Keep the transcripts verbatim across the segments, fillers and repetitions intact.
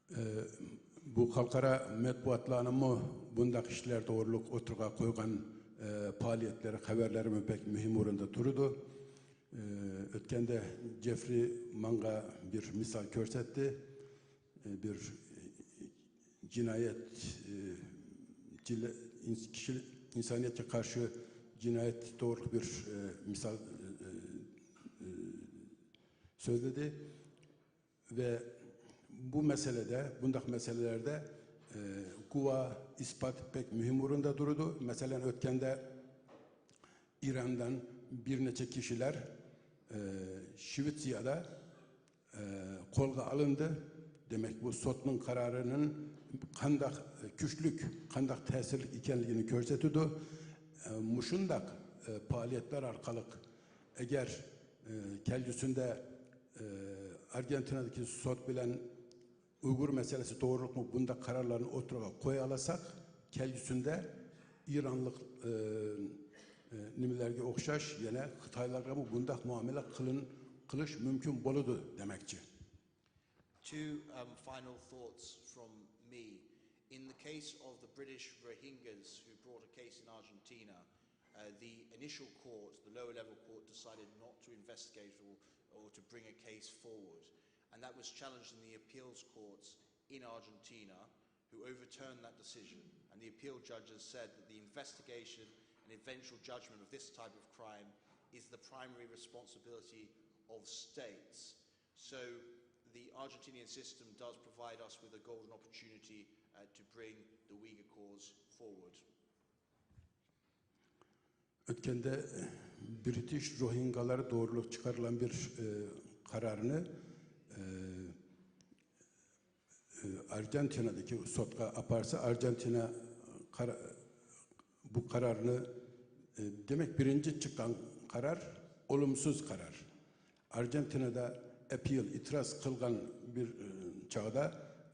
ئە، بۇ خەلقئارا مەتبۇئاتلارنىڭمۇ بۇنداق ئىشلار توغرۇلۇق ئوتتۇرىغا قويغان، ئە، پائالىيەتلىرى، خەۋەرلىرىمۇ بەك مۇھىم ئورۇندا تۇرىدۇ. ئە، ئۆتكەندە جېفرى ماڭا بىر مىسال كۆرسەتتى. ئە، بىر، ئە، جىنايەت، ئە، جىل-، ئىنس-، كىشىلىك، ئىنسانىيەتكە قارشى جىنايەت توغرۇلۇق بىر، ئە، مىسال، ئە، ئە، ئە، سۆزلىدى. ۋە بۇ مەسىلىدە، بۇنداق مەسىلىلەردە، ئە، گۇۋاھ، ئىسپات بەك مۇھىم ئورۇندا تۇرىدۇ. مەسىلەن، ئۆتكەندە ئىراندىن بىر نەچچە كىشىلەر، ئە، شىۋېتسىيەدە، ئە، قولغا ئالىندى. دېمەك، بۇ سوتنىڭ قارارىنىڭ قانداق كۈچلۈك، قانداق تەسىرلىك ئىكەنلىكىنى كۆرسىتىدۇ. ئە، مۇشۇنداق، ئە، پائالىيەتلەر ئارقىلىق ئەگەر، ئە، كەلگۈسىندە، ئە، ئارگېنتىنادىكى سوت بىلەن ئۇيغۇر مەسىلىسى توغرۇلۇقمۇ بۇنداق قارارلارنى ئوتتۇرىغا قويالايساق، كەلگۈسىندە ئىرانلىق، ئە، ئە، نېمىلەرگە ئوخشاش يەنە خىتايلارغىمۇ بۇنداق مۇئامىلە قىلىن-، قىلىش مۇمكىن بولىدۇ دېمەكچى. Two um, final thoughts from me. In the case of the British Rohingyas who brought a case in Argentina, uh, the initial court, the lower level court, decided not to investigate or, or to bring a case forward. And that was challenged in the appeals courts in Argentina, who overturned that decision. And the appeal judges said that the investigation and eventual judgment of this type of crime is the primary responsibility of states. So the Argentinian system does provide us with a golden opportunity uh, to bring the Uyghur cause forward. ئۆتكەندە برىتىش روھىنگالار توغرۇلۇق چىقارغان بىر، ئە، قارارنى، ئە، ئە، ئارگېنتىنادىكى سوتقا ئاپارسا، ئارگېنتىنا قارا-، بۇ قارارنى، ئە، دېمەك، بىرىنچى چىققان قارار ئولۇمسىز قارار. ئارگېنتىنادا ئەپېل، ئېتىراز قىلغان بىر، ئە، چاغدا،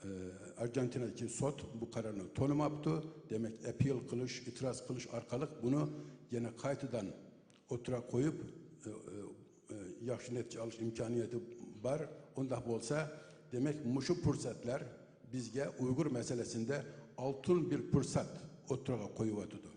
ئە، ئارگېنتىنادىكى سوت بۇ قارارنى تونۇماپتۇ. دېمەك، ئەپېل قىلىش، ئېتىراز قىلىش ئارقىلىق بۇنى يەنە قايتىدىن ئوتتۇرىغا قويۇپ، ئە، ئە، ئە، ياخشى نەتىجە ئېلىش ئىمكانىيىتى بار. ئۇنداق بولسا، دېمەك، مۇشۇ پۇرسەتلەر بىزگە ئۇيغۇر مەسىلىسىندە ئالتۇن بىر پۇرسەت ئوتتۇرىغا قويۇۋاتىدۇ.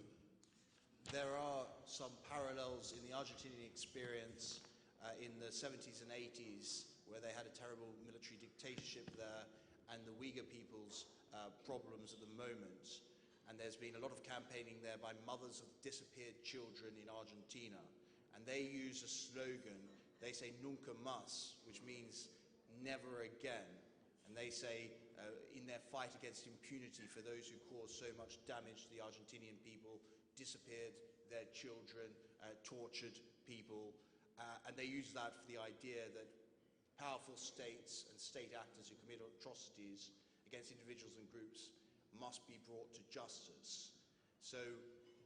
There are some parallels in the Argentinian experience uh, in the seventies and eighties, where they had a terrible military dictatorship there, and the Uyghur people's uh, problems at the moment. And there's been a lot of campaigning there by mothers of disappeared children in Argentina. And they use a slogan, they say nunca más, which means never again. And they say, uh, in their fight against impunity for those who caused so much damage to the Argentinian people, disappeared their children, uh, tortured people, uh, and they use that for the idea that powerful states and state actors who commit atrocities against individuals and groups must be brought to justice. So,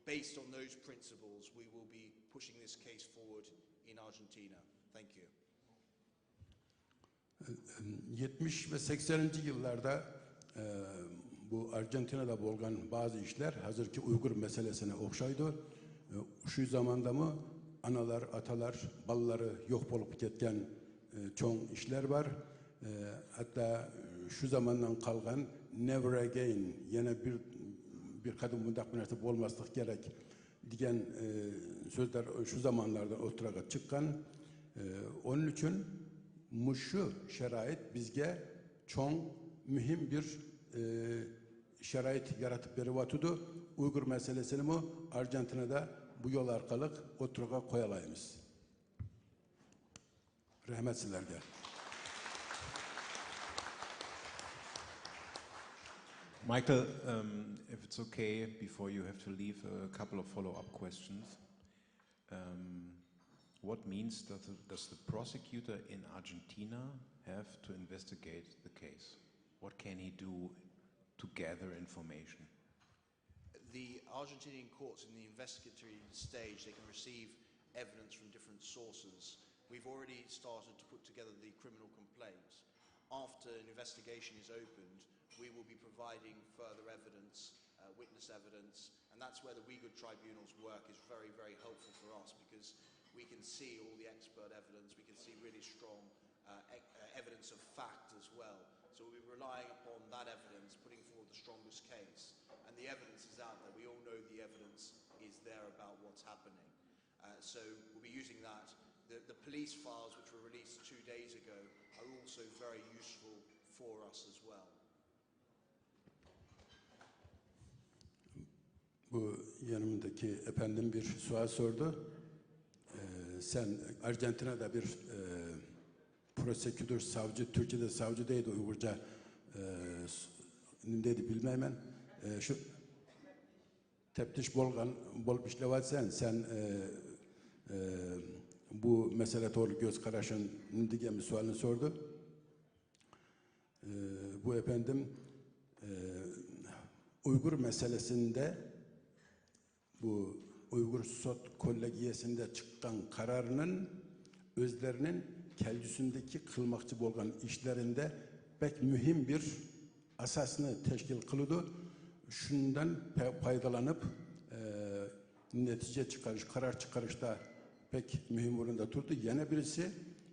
based on those principles, we will be pushing this case forward in Argentina. Thank you. يەتمىش ۋە سەكسەنىنچى يىللاردا، ئە، بۇ ئارگېنتىنادا بولغان بەزى ئىشلار ھازىرقى ئۇيغۇر مەسىلىسىنى ئوخشايدۇ. ئە، شۇ زاماندىمۇ ئانىلار، ئاتىلار، بالىلىرى يوق بولۇپ كەتكەن، ئە، چوڭ ئىشلار بار. ئە، ھەتتا شۇ زاماندىن قالغان نېۋەر ئەگەين، يەنە بىر، بىر قېتىم بۇنداق بىر نەرسە بولماسلىقى كېرەك دېگەن، ئە، سۆزلەر شۇ زامانلاردا ئوتتۇرىغا چىققان. ئە، ئۇنىڭ ئۈچۈن مۇشۇ شارائىت بىزگە چوڭ، مۇھىم بىر، ئە، شارائىت يارىتىپ بېرىۋاتىدۇ. ئۇيغۇر مەسىلىسىنىمۇ ئارگېنتىنادا بۇ يول ئارقىلىق ئوتتۇرىغا قويالايمىز. رەھمەت سىلەرگە. Michael, um, if it's okay, before you have to leave, a couple of follow-up questions. Um, what means does the, does the prosecutor in Argentina have to investigate the case? What can he do to gather information? The Argentinian courts in the investigatory stage, they can receive evidence from different sources. We've already started to put together the criminal complaint. After an investigation is opened, we will be providing further evidence, uh, witness evidence, and that's where the Uyghur Tribunal's work is very, very helpful for us, because we can see all the expert evidence, we can see really strong uh, e- uh, evidence of fact as well. We'll be relying upon that evidence, putting forward the strongest case. And the evidence is out there. We all know the evidence is there about what's happening. Uh, so we'll be using that. The, the police files, which were released two days ago, are also very useful for us as well. Bu yanımdaki efendim bir sual sordu. Ee, sen Arjantina'da bir e, prosecutor, savcı, Türkçe'de savcı değil de Uygurca e, s- ne dedi bilmeymen. E, şu teptiş bolgan, bolup işlewatsan, sen e, e, bu mesele doğru göz kararışın ne degen bir sualını sordu. Ee, bu efendim e, Uygur meselesinde bu Uygur Sot Kollegiyesinde çıkkan kararının özlerinin kelgüsündeki kılmakçı bolgan işlerinde pek mühim bir asasını teşkil kılıdı. Şundan pe- faydalanıp e, netice çıkarış, karar çıkarışta pek mühim orunda turdu. Yana birisi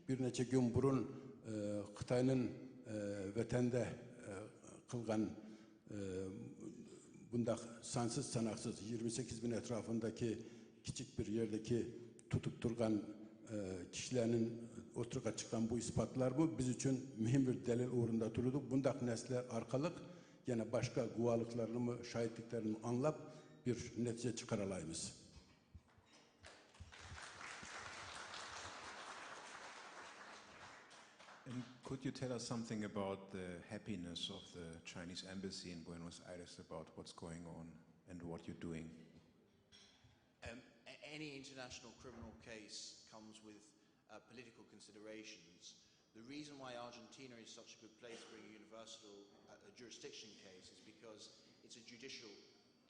bir neçe gün burun e, Xitayning e, vatanda e, qilgan e, bundaq sansiz sanoqsiz yigirma sakkiz bin atrofindagi kichik bir yerdagi tutib turgan e, kishilarning o'tirg'a chiqqan bu isbotlar bu biz uchun muhim bir dalil o'rinda turadi. Bundaq narsalar orqali yana boshqa guvohliklarni, shohidliklarni anglab bir natija chiqara olamiz. And could you tell us something about the happiness of the Chinese embassy in Buenos Aires about what's going on and what you're doing? Um, a- any international criminal case comes with uh, political considerations. The reason why Argentina is such a good place to bring a universal uh, a jurisdiction case is because it's a judicial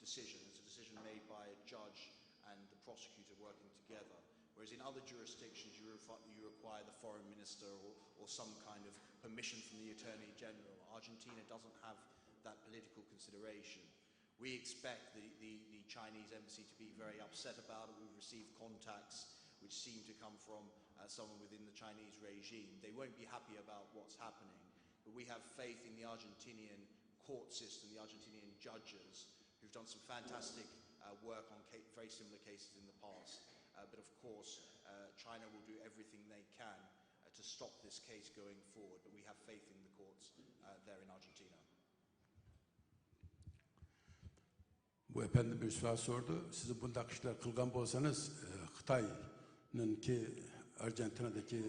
decision. It's a decision made by a judge and the prosecutor working together. Whereas in other jurisdictions, you, refi- you require the foreign minister or, or some kind of permission from the attorney general. Argentina doesn't have that political consideration. We expect the, the, the Chinese embassy to be very upset about it. We've received contacts which seem to come from uh, someone within the Chinese regime. They won't be happy about what's happening, but we have faith in the Argentinian court system, the Argentinian judges, who've done some fantastic uh, work on ca- very similar cases in the past. Uh, but of course, uh, China will do everything they can uh, to stop this case going forward, but we have faith in the courts uh, there in Argentina. Bu efendim bir sual sordu. Siz bundaq ishlar qilgan bo'lsangiz, e, Xitoyninki Argentinadagi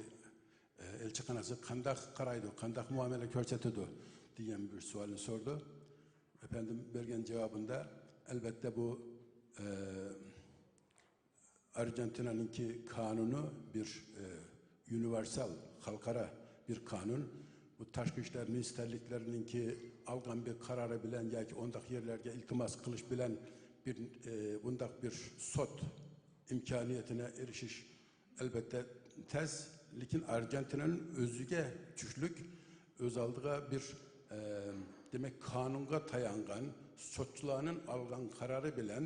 e, elchixonasi qandaq qaraydi, qandaq muomala ko'rsatadi degan bir savolni sordi. Efendim bergan javobimda albatta bu e, Argentinaningki qonuni bir e, universal, xalqaro bir qonun. Bu tashqi ishlar ministrliklarininki olgan bir qarori bilan yoki undoq yerlarga iltimos qilish bilan bir e, bundoq bir sud imkoniyatiga erishish albatta tez, lekin Argentinaning o'ziga tushlik o'z oldiga bir e, demak qonunga tayangan sudchilarning olgan qarori bilan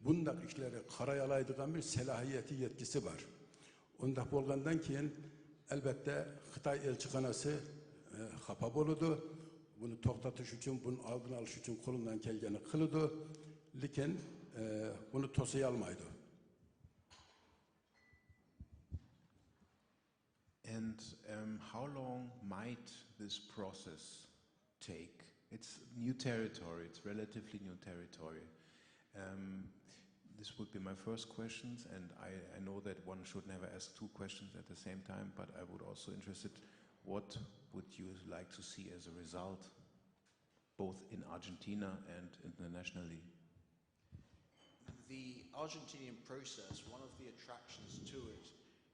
bundoq ishlarga qaray oladigan bir salohiyati, yetkisi bor. Undoq bo'lgandan keyin albatta Xitoy elchixonasi e, xafa bo'ladi. Buni to'xtatish uchun, buni oldini olish uchun qo'limdan kelganini qiladi, lekin e, buni to'sayolmaydi. And um, how long might this process take? It's new territory, it's relatively new territory. Um, this would be my first questions, and I, I know that one should never ask two questions at the same time, but I would also interested, what would you like to see as a result, both in Argentina and internationally? The Argentinian process, one of the attractions to it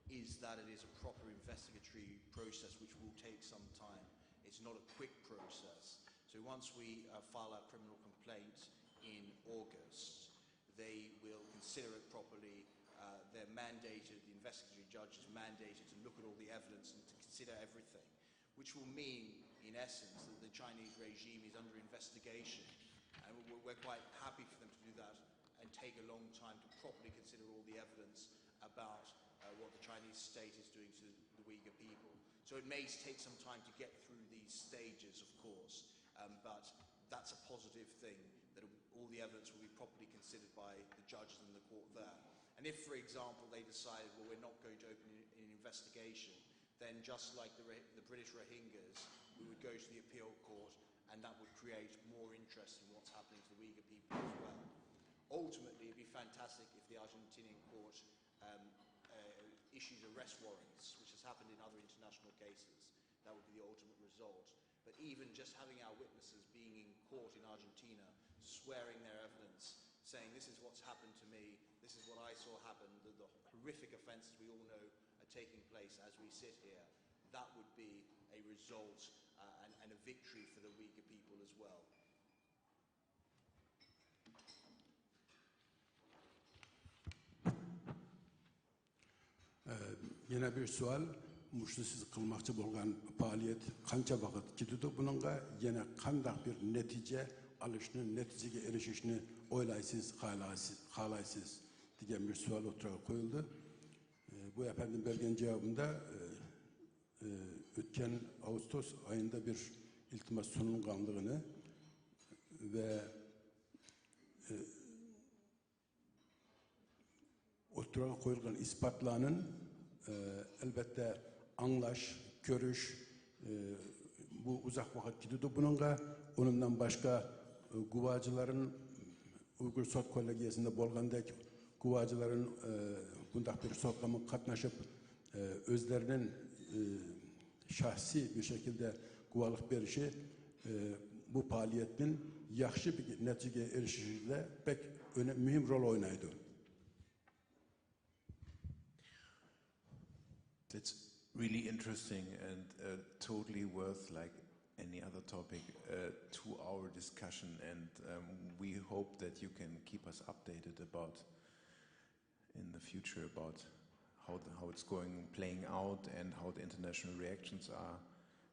is that it is a proper investigatory process which will take some time. It's not a quick process. So once we uh, file our criminal complaint in August, they will consider it properly. Uh, they're mandated, the investigatory judge is mandated to look at all the evidence and to consider everything, which will mean, in essence, that the Chinese regime is under investigation. And we're, we're quite happy for them to do that and take a long time to properly consider all the evidence about uh, what the Chinese state is doing to the Uyghur people. So it may take some time to get through these stages, of course, um, but that's a positive thing, that all the evidence will be properly considered by the judges in the court there. And if, for example, they decided, "Well, we're not going to open an, an investigation," then just like the, the British Rohingyas, we would go to the appeal court, and that would create more interest in what's happening to the Uyghur people as well. Ultimately, it'd be fantastic if the Argentinian court um, uh, issues arrest warrants, which has happened in other international cases. That would be the ultimate result. But even just having our witnesses being in court in Argentina, swearing their evidence, saying, "This is what's happened to me, this is what I saw happen," the, the horrific offences we all know are taking place as we sit here, that would be a result uh, and, and a victory for the Uyghur people as well. يەنە بىر سوئال، مۇشۇ سىز قىلماقچى بولغان پائالىيەت قانچە ۋاقىت كېتىدۇ؟ بۇنىڭغا يەنە قانداق بىر نەتىجە ئالىشنى، نەتىجىگە ئېرىشىشنى ئويلايسىز، خالايسىز، خالايسىز دېگەن بىر سوئال ئوتتۇرىغا قويۇلدى. بۇ ئەپەندىم بەرگەن جاۋابىدا ئۆتكەن ئاۋۇستوس ئايىدا بىر ئىلتىماس سۇنۇلغانلىقىنى ۋە ئوتتۇرىغا قويۇلغان ئىسپاتلارنىڭ، ئەلۋەتتە، ئاڭلاش، كۆرۈش، بۇ ئۇزاق ۋاقىت كېتىدۇ. بۇنىڭغا ئۇنىڭدىن باشقا گۇۋاھچىلارنىڭ، ئۇيغۇر سوت كوللېگىيەسىندە بولغاندەك، گۇۋاھچىلارنىڭ بۇنداق بىر سوتلارغا قاتنىشىپ، ئۆزلىرىنىڭ شەخسىي بىر شەكىلدە گۇۋاھلىق بېرىشى بۇ پائالىيەتنىڭ ياخشى بىر نەتىجىگە ئېرىشىشىدە بەك مۇھىم رول ئوينايدۇ. That's really interesting and uh, totally worth, like any other topic, a two-hour discussion. And um, we hope that you can keep us updated about in the future about how the, how it's going playing out and how the international reactions are,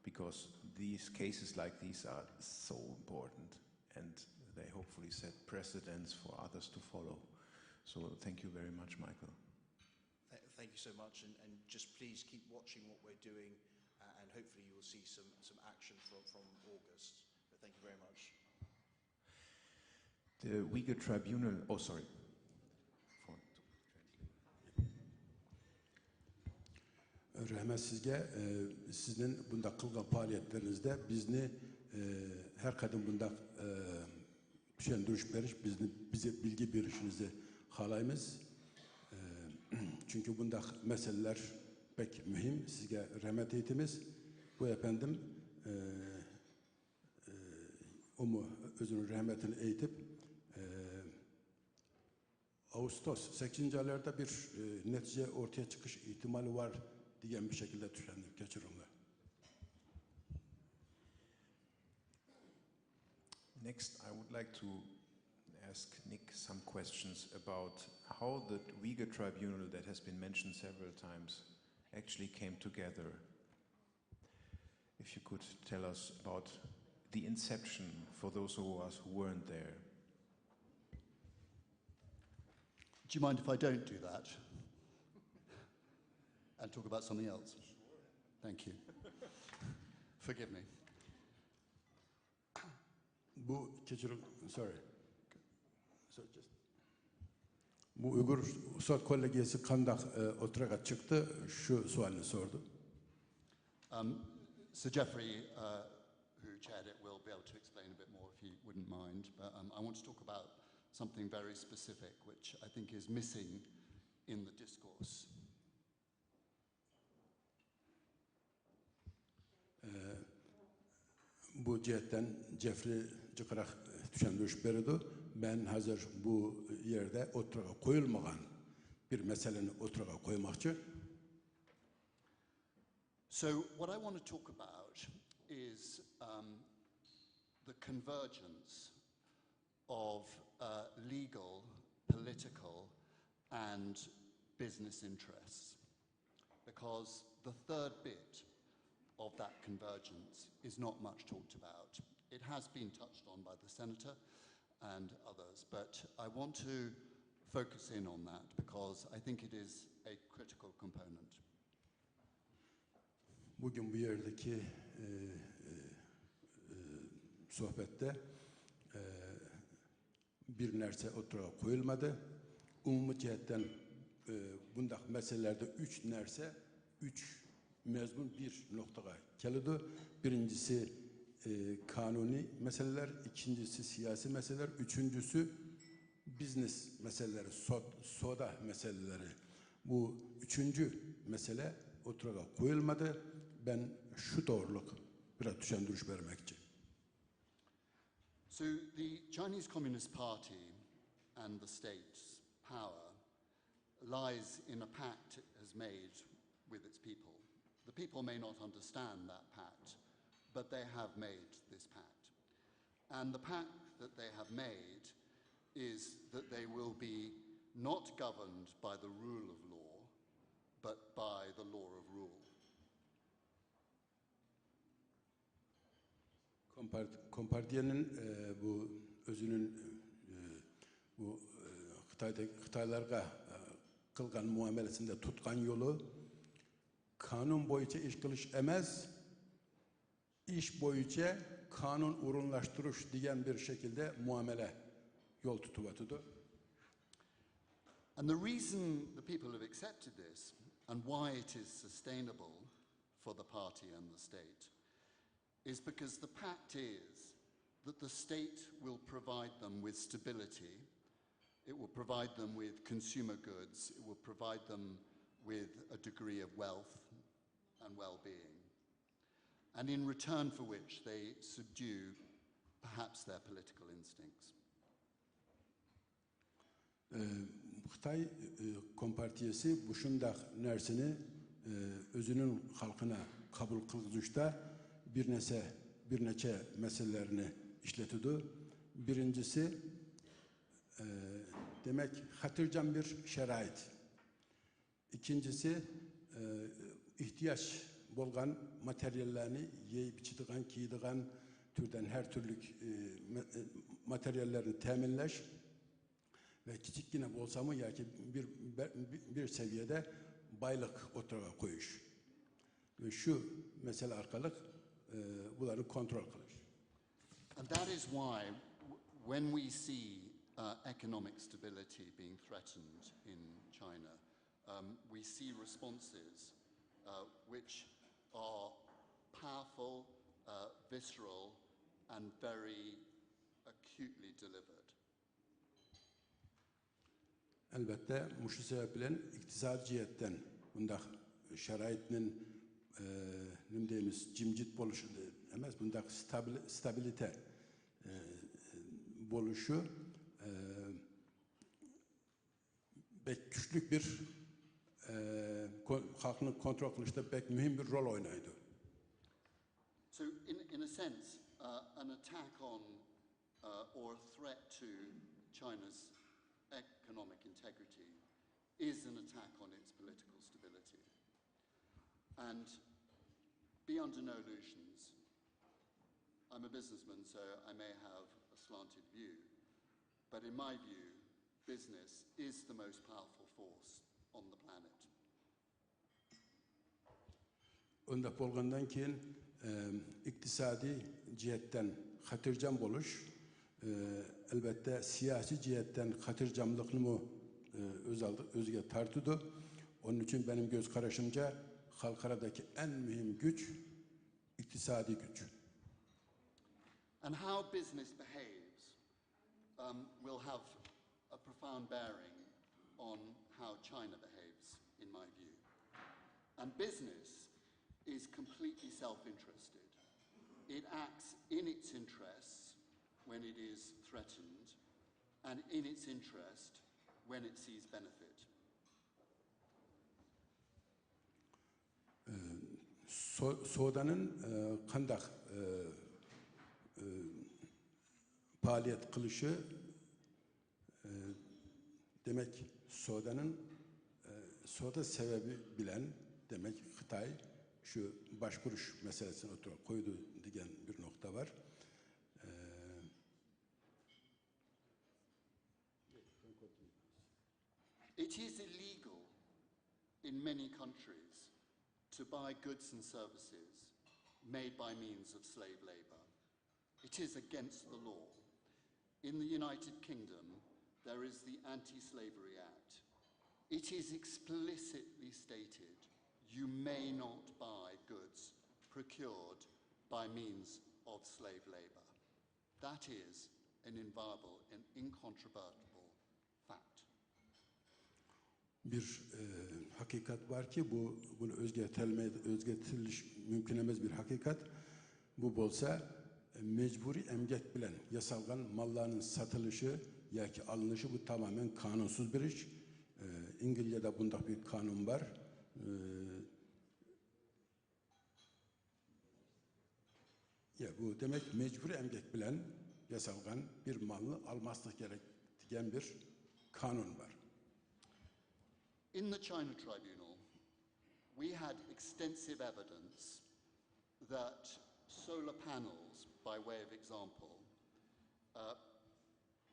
because these cases like these are so important and they hopefully set precedents for others to follow. So thank you very much, Michael. Thank you so much, and, and just please keep watching what we're doing, uh, and hopefully you will see some, some action from, from August. But thank you very much. The Uyghur Tribunal, oh sorry. رەھمەت سىزگە. سىزنىڭ بۇنداق قىلغان پائالىيەتلىرىڭىزدە بىزنى ھەر قېتىم بۇنداق چۈشەندۈرۈش بېرىش، بىزنى بىزگە بىلگە بېرىشىڭىزنى خالايمىز. چۈنكى بۇنداق مەسىلىلەر بەك مۇھىم. سىزگە رەھمەت ئېيتىمىز. بۇ ئەپەندىم ئۇمۇ ئۆزىنىڭ رەھمىتىنى ئېيتىپ، ئاۋۇستوس سەككىزىنچى ئايلاردا بىر نەتىجە ئورتىيە چىقىش ئېھتىمالى بار دېگەن بىر شەكىلدە چۈشەندۈرۈپ كەچۈرۈڭلار. Next, I would like to ask Nick some questions about how the Uyghur Tribunal that has been mentioned several times actually came together. If you could tell us about the inception for those of us who weren't there. Do you mind if I don't do that and talk about something else? Thank you. Forgive me. بۇ كەچۈرۈڭ، sorry. So just بۇ ئۇيغۇر سوت كوللېگىيەسى قانداق ئوتتۇرىغا چىقتى؟ شۇ سوئالنى سورىدىم. Um, Sir Geoffrey, uh, who chaired it, will be able to explain a bit more if he wouldn't mind. But um, I want to talk about something very specific, which I think is missing in the discourse. بۇ جەھەتتىن جېفرى جىقراق چۈشەندۈرۈش بېرىدۇ. مەن ھازىر بۇ يەردە ئوتتۇرىغا قويۇلمىغان بىر مەسىلىنى ئوتتۇرىغا قويماقچى. So what I want to talk about is um, the convergence of uh, legal, political, and business interests. Because the third bit of that convergence is not much talked about. It has been touched on by the Senator and others, but I want to focus in on that because I think it is a critical component. بۈگۈن بۇ يەردىكى، ئى، ئى، ئى، سۆھبەتتە، ئى، بىر نەرسە ئوتتۇرىغا قويۇلمىدى. ئومۇمىي جەھەتتىن، ئى، بۇنداق مەسىلىلەردە ئۈچ نەرسە، ئۈچ مەزمۇن بىر نۇقتىغا كېلىدۇ. بىرىنچىسى، ئى، قانۇنىي مەسىلىلەر، ئىككىنچىسى سىياسىي مەسىلىلەر، ئۈچىنچىسى بىزنېس مەسىلىلىرى، سود-، سودا مەسىلىلىرى. بۇ ئۈچىنچى مەسىلە ئوتتۇرىغا قويۇلمىدى. بەن شۇ توغرۇلۇق بىر چۈشەندۈرۈش بەرمەكچى. So the Chinese Communist Party and the state's power lies in a pact it has made with its people. The people may not understand that pact, but they have made this pact. And the pact that they have made is that they will be not governed by the rule of law, but by the law of rule. كومپارتىيەنىڭ، ئى، بۇ ئۆزىنىڭ، ئى، بۇ، ئى، خىتايدا، خىتايلارغا، ئى، قىلغان مۇئامىلىسىندە تۇتقان يولى قانۇن بويىچە ئىش قىلىش ئەمەس، ئىش بويىچە قانۇن ئورۇنلاشتۇرۇش دېگەن بىر شەكىلدە مۇئامىلە يول تۇتۇۋاتىدۇ. And the reason the people have accepted this and why it is sustainable for the party and the state is because the pact is that the state will provide them with stability, it will provide them with consumer goods, it will provide them with a degree of wealth and well-being, and in return for which they subdue perhaps their political instincts. خىتاي كومپارتىيىسى بۇشۇنداق نەرسىنى ئۆزىنىڭ خەلقىنى قوبۇل قىلغۇزۇشتا بىر نەرسە، بىر نەچچە مەسىلىلەرنى ئىشلىتىدۇ. بىرىنچىسى، دېمەك، خاتىرجەم بىر شارائىت. ئىككىنچىسى، ئېھتىياج بولغان ماتېرىياللارنى، يەي بىچىدىغان، كىيىدىغان تۈردىن ھەر تۈرلۈك ماتېرىياللارنى تەمىنلەش ۋە كىچىككىنە بولسىمۇ ياكى بىر، بىر سەۋىيەدە بايلىق ئوتتۇرىغا قويۇش. شۇ مەسىلە ئارقىلىق بۇلارنى كونترول قىلىش. And that is why, when we see uh, economic stability being threatened in China, um, we see responses uh, which are powerful, uh, visceral, and very acutely delivered. ئەلۋەتتە، مۇشۇ سەۋەب بىلەن ئىقتىسادىي جەھەتتىن بۇنداق شارائىتنىڭ، نېمە دەيمىز، جىمجىت بولۇشى ئەمەس، بۇنداق ستابىلىتە بولۇشى بەك كۈچلۈك بىر، خەلقنى كونترول قىلىشتا بەك مۇھىم بىر رول ئوينايدۇ. So, in, in a sense, uh, an attack on uh, or a threat to China's economic integrity is an attack on its political stability. And be under no illusions. I'm a businessman, so I may have a slanted view. But in my view, business is the most powerful force on the planet. ئۇنداق بولغاندىن كېيىن، ئىقتىسادىي جەھەتتىن خاتىرجەم بولۇش، ئەلۋەتتە، سىياسىي جەھەتتىن خاتىرجەملىكنىمۇ ئۆز ئالدى، ئۆزىگە تارتىدۇ. ئۇنىڭ ئۈچۈن مېنىڭ كۆز قارىشىمچە، خەلقئارادىكى ئەڭ مۇھىم كۈچ ئىقتىسادىي كۈچ. And how business behaves um, will have a profound bearing on how China behaves, in my view. And business is completely self interested. It acts in its interests when it is threatened, and in its interest when it sees benefit. سودانىڭ قانداق پائالىيەت قىلىشى، دېمەك، سودانىڭ، سودا سەۋەبى بىلەن، دېمەك، خىتاي شۇ باشقۇرۇش مەسىلىسىنى ئوتتۇرىغا قويىدۇ دېگەن بىر نۇقتا بار. It is illegal in many countries to buy goods and services made by means of slave labour. It is against the law. In the United Kingdom, there is the Anti-Slavery Act. It is explicitly stated you may not buy goods procured by means of slave labour. That is an inviolable and incontrovertible fact. Bir e, hakikat var ki bu bunu özgertilme, özgertiliş mümkün emez bir hakikat. Bu bolsa e, mecburiy emgek bilen yasalgan mallarnıñ satılışı yaki alınışı bu tamamen kanunsuz bir iş. E, İngilizce'de bundaq bir kanun var. E, Ya, bu demek mecburiy emgek bilen yasalgan bir malnı almaslık gerek degen bir kanun var. In the China tribunal, we had extensive evidence that solar panels, by way of example, uh,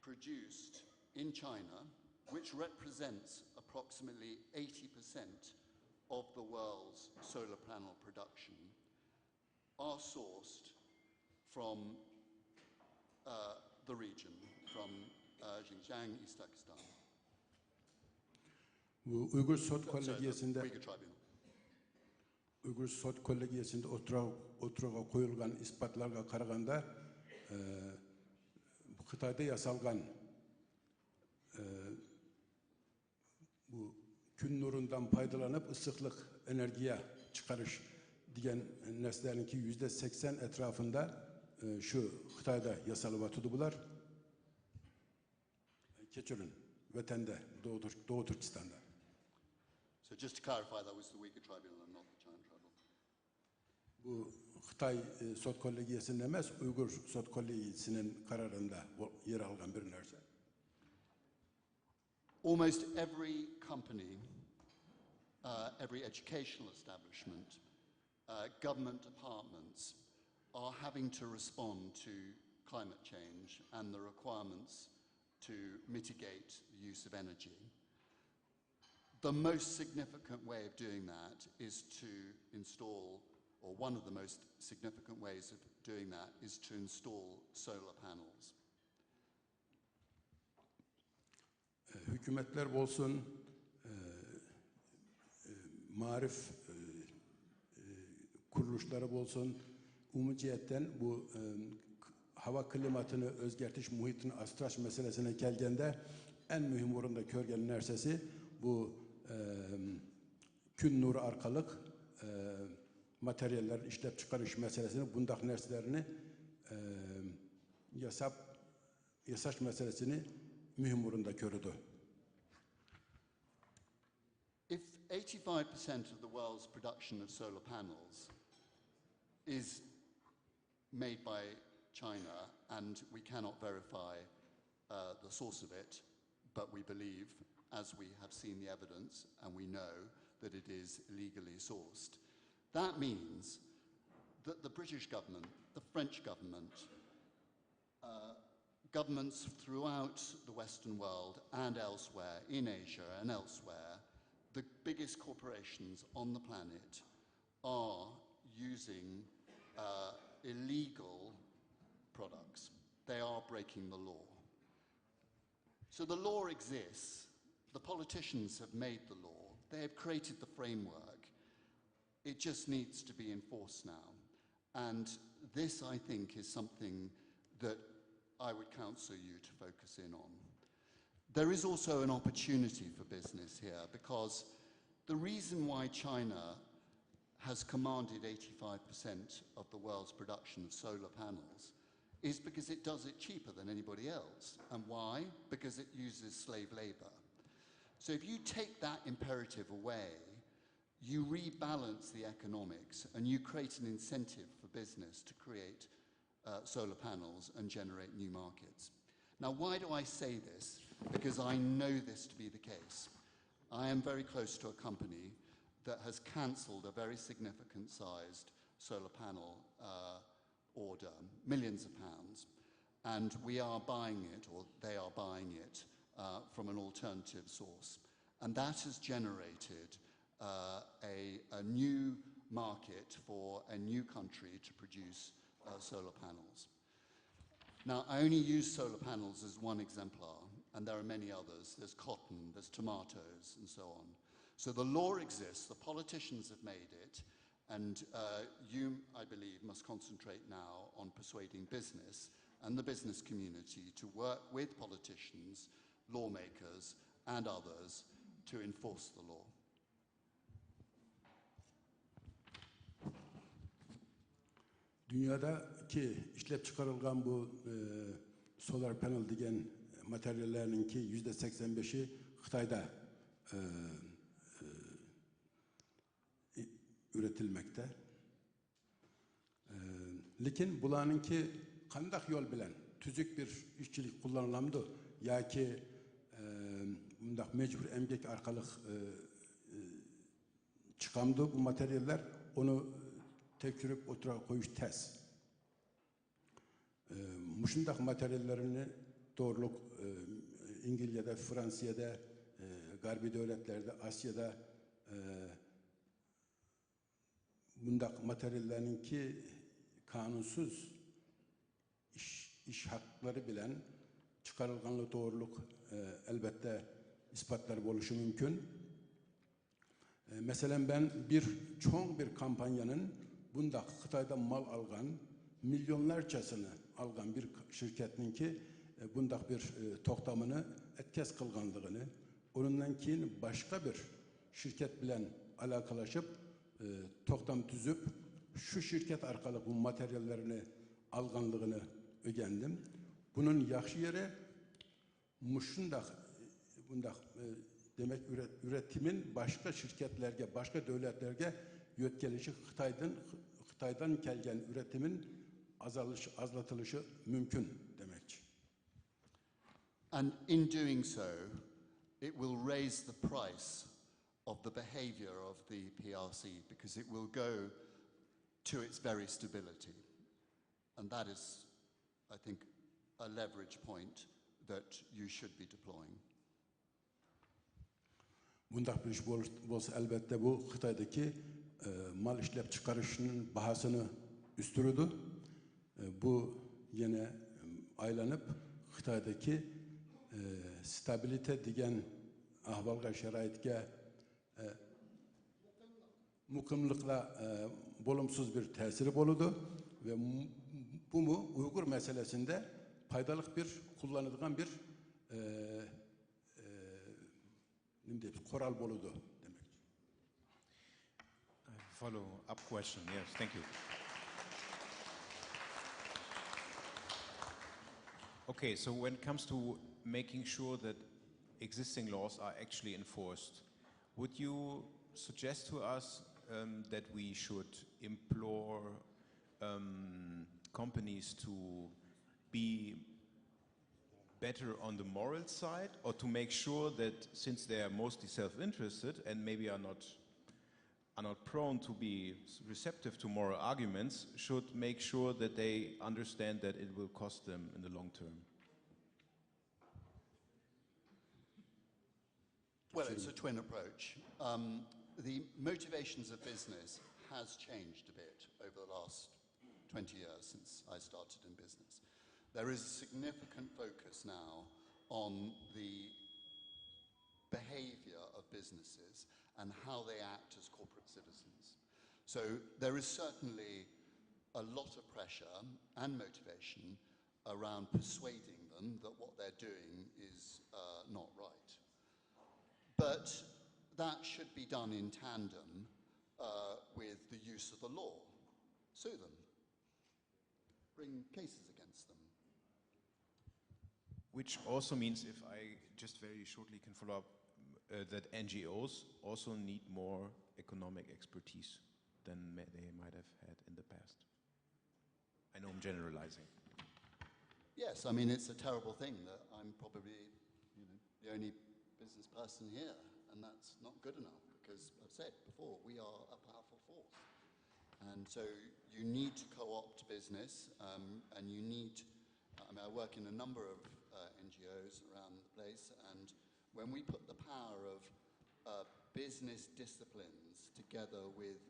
produced in China, which represents approximately eighty percent of the world's solar panel production, are sourced from uh, the region, from uh, Xinjiang, East Turkestan. Bu Uygur Sot Kollegiyasında Uyghur Tribunal. Uygur Sot Kollegiyasında oturuğa, oturuğa qoyulğan ispatlarga qarağanda e, Xitayda yasalğan e, bu kün nurundan paydalanıp ısıqlıq energiya çıqarış degen närselerniñki yüzde seksen etrafında e, şu Xitayda yasalıp atıdı bular. Keçirin, vatanda, Doğu, Türk- Doğu Türkistanda. So just to clarify, that was the Uyghur Tribunal and not the China Tribunal. Bu Xitay e, sot kollegiyasının emas, Uygur sot kollegiyasının kararında bu- yer alğan bir närse. Almost every company, uh, every educational establishment, uh, government departments are having to respond to climate change and the requirements to mitigate the use of energy. The most significant way of doing that is to install, or one of the most significant ways of doing that is to install solar panels. E, hükümetler bolsun, e, e, marif e, e, kuruluşları bolsun, umumiy cehetten bu e, k- hava klimatını özgertiş, muhitini asraş meselesine kelgende en mühim orunda körgen nersesi bu e, kün nuru arkalık e, materyaller işlep çıkarış meselesini, bundaq nerselerini e, yasap yasaş meselesini mühim orunda körüdü. If eighty-five percent of the world's production of solar panels is made by China and we cannot verify uh, the source of it, but we believe, as we have seen the evidence and we know, that it is illegally sourced, that means that the British government, the French government, uh, governments throughout the Western world and elsewhere, in Asia and elsewhere, the biggest corporations on the planet are using uh, illegal products. They are breaking the law. So the law exists. The politicians have made the law. They have created the framework. It just needs to be enforced now. And this, I think, is something that I would counsel you to focus in on. There is also an opportunity for business here because the reason why China has commanded eighty-five percent of the world's production of solar panels is because it does it cheaper than anybody else. And why? Because it uses slave labour. So if you take that imperative away, you rebalance the economics and you create an incentive for business to create uh, solar panels and generate new markets. Now, why do I say this? Because I know this to be the case. I am very close to a company that has cancelled a very significant sized solar panel uh, order, millions of pounds, and we are buying it, or they are buying it, uh, from an alternative source. And that has generated uh, a, a new market for a new country to produce uh, solar panels. Now, I only use solar panels as one exemplar, and there are many others. There's cotton, there's tomatoes, and so on. So the law exists, the politicians have made it, and uh, you, I believe, must concentrate now on persuading business and the business community to work with politicians, lawmakers, and others to enforce the law. دۇنيادىكى ئىشلەپچىقىرىلغان بۇ ئە، سولار پەنېل دېگەن ماتېرىياللارنىڭكى يۈزدە سەكسەن بەشى خىتايدا ئە، ئە، ئۈرېتىلمەكتە. ئە، لېكىن بۇلارنىڭكى قانداق يول بىلەن تۈزۈك بىر ئىشچىلىك قوللىنىلامدۇ ياكى ئە، مۇنداق مەجبۇر ئەمگەك ئارقىلىق ئە، ئە، چىقامدۇ بۇ ماتېرىياللار، ئۇنى تەكشۈرۈپ ئوتتۇرىغا قويۇش تەس. ئە، مۇشۇنداق ماتېرىياللارنى توغرۇلۇق ئە، ئەنگلىيەدە، فرانسىيەدە، ئە، غەربىي دۆلەتلەردە، ئاسىيادا ئە، بۇنداق ماتېرىياللارنىڭكى قانۇنسىز ئىش، ئىش ھەقلىرى بىلەن چىقارىلغانلىقى توغرۇلۇق ئە، ئەلۋەتتە ئىسپاتلار بولۇشى مۇمكىن. ئە، مەسىلەن، مەن بىر چوڭ بىر كومپانىيەنىڭ بۇنداق خىتايدا مال ئالغان، مىليونلارچىسىنى ئالغان بىر شىركەتنىڭكى ئە، بۇنداق بىر ئە، توختامىنى ئەتكەس قىلغانلىقىنى، ئۇنىڭدىن كېيىن باشقا بىر شىركەت بىلەن ئالاقىلىشىپ ئە، توختام تۈزۈپ، شۇ شىركەت ئارقىلىق بۇ ماتېرىياللارنى ئالغانلىقىنى ئۆگەندىم. بۇنىڭ ياخشى يېرى مۇشۇنداق، بۇنداق ئە، دېمەك ئۈرە-، ئۈرېتىمىن باشقا شىركەتلەرگە، باشقا دۆلەتلەرگە يۆتكىلىشى خىتايدىن، خىتايدىن كەلگەن ئۈرېتىمىن ئازالىشى، ئازلىتىلىشى مۇمكىن دېمەكچى. And in doing so, it will raise the price of the behavior of the P R C because it will go to its very stability. And that is, I think, a leverage point that you should be deploying. مۇنداق بىر ئىش بولسا، ئەلۋەتتە بۇ خىتايدىكى ئە، مال ئىشلەپچىقىرىشنىڭ باھاسىنى ئۆستۈرىدۇ. ئە، بۇ يەنە ئايلىنىپ خىتايدىكى ئە، ستابىلىتېت دېگەن ئەھۋالغا، شارائىتكە ئە، مۇقىملىققا ئە، بولۇمسىز بىر تەسىرى بولىدۇ. ۋە بۇمۇ ئۇيغۇر مەسىلىسىندە پايدالىق بىر قوللىنىدىغان بىر ئە، ئە، نېمە دەيمىز، قورال بولىدۇ دېمەكچى. Follow up question. Yes, thank you. Okay, so when it comes to making sure that existing laws are actually enforced, would you suggest to us um, that we should implore um, companies to be better on the moral side, or to make sure that, since they are mostly self-interested and maybe are not are not prone to be receptive to moral arguments, should make sure that they understand that it will cost them in the long term? Well, it's a twin approach. Um, the motivations of business has changed a bit over the last twenty years since I started in business. There is a significant focus now on the behavior of businesses and how they act as corporate citizens. So there is certainly a lot of pressure and motivation around persuading them that what they're doing is uh, not right. But that should be done in tandem uh, with the use of the law. Sue them. Bring cases against them. Which also means, if I just very shortly can follow up, uh, that N G Os also need more economic expertise than they might have had in the past. I know I'm generalizing. Yes, I mean, it's a terrible thing that I'm probably you know, the only business person here, and that's not good enough because I've said before, we are a powerful force. And so you need to co opt business, um, and you need, I mean, I work in a number of uh, N G Os around the place, and when we put the power of uh, business disciplines together with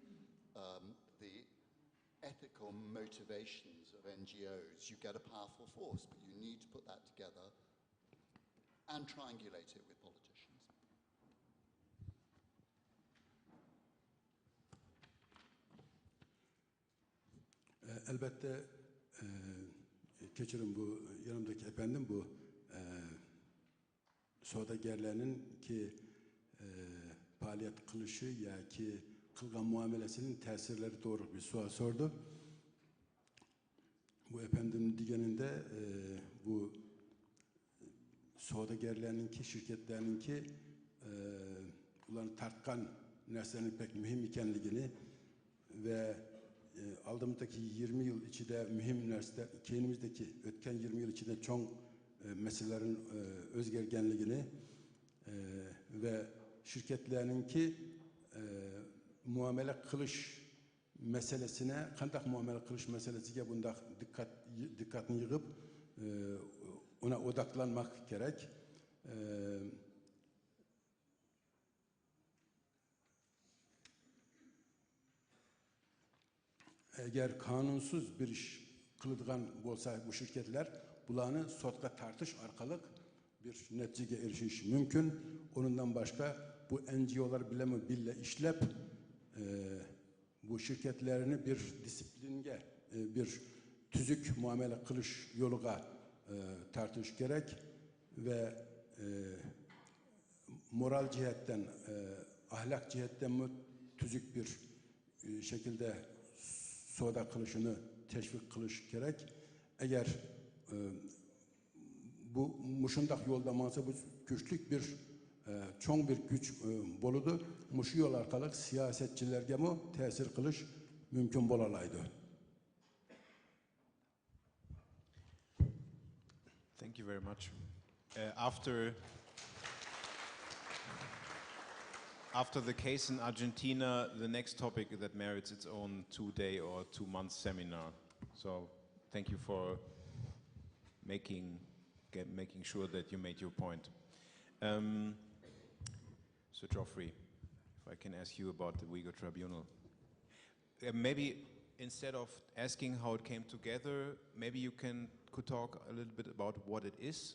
um, the ethical motivations of N G Os, you get a powerful force, but you need to put that together and triangulate it with politicians. ئەلبەتتە، كەچۈرۈڭ، بۇ يېنىمدىكى ئەپەندىم بۇ سوداگەرلەرنىڭكى پائالىيەت قىلىشى ياكى قىلغان مۇئامىلىسىنىڭ تەسىرلىرى توغرىلىق بىر سوئال سورىدى. بۇ ئەپەندىم دېگىنىدە، بۇ سوداگەرلەرنىڭكى، شىركەتلەرنىڭكى ئۇلارنى تارتقان نەرسىلەرنىڭ بەك مۇھىم ئىكەنلىكىنى ۋە ئالدىمىزدىكى يىگىرمە يىل ئىچىدە مۇھىم نەرسىلەر، كەينىمىزدىكى ئۆتكەن يىگىرمە يىل ئىچىدە چوڭ مەسىلىلەرنىڭ ئۆزگەرگەنلىكىنى ۋە شىركەتلەرنىڭكى مۇئامىلە قىلىش مەسىلىسىنى، قانداق مۇئامىلە قىلىش مەسىلىسىگە بۇنداق دىققەت، دىققەتنى يىغىپ، ئۇنى ئوداقلانماق كېرەك. ئەگەر قانۇنسىز بىر ئىش قىلىدىغان بولسا بۇ شىركەتلەر، بۇلارنى سوتقا تارتىش ئارقىلىق بىر نەتىجىگە ئېرىشىش مۇمكىن. ئۇنىڭدىن باشقا بۇ ئەن جى ئولار بىلەنمۇ بىللە ئىشلەپ، بۇ شىركەتلەرنى بىر دىسسىپلىنگە، بىر تۈزۈك مۇئامىلە قىلىش يولىغا تارتىش كېرەك ۋە مورال جەھەتتىن، ئەھلاق جەھەتتىنمۇ تۈزۈك بىر شەكىلدە سودا قىلىشىنى تەشۋىق قىلىش كېرەك. ئەگەر بۇ مۇشۇنداق يولدا ماڭسا، بۇ كۈچلۈك بىر، چوڭ بىر كۈچ بولىدۇ. مۇشۇ يول ئارقىلىق سىياسەتچىلەرگىمۇ تەسىر قىلىش مۇمكىن بولالايدۇ. Thank you very much. Uh, after after the case in Argentina, the next topic that merits its own two-day or two-month seminar. So thank you for making get, making sure that you made your point. Um, so Geoffrey, if I can ask you about the Uyghur Tribunal, uh, maybe instead of asking how it came together, maybe you can could talk a little bit about what it is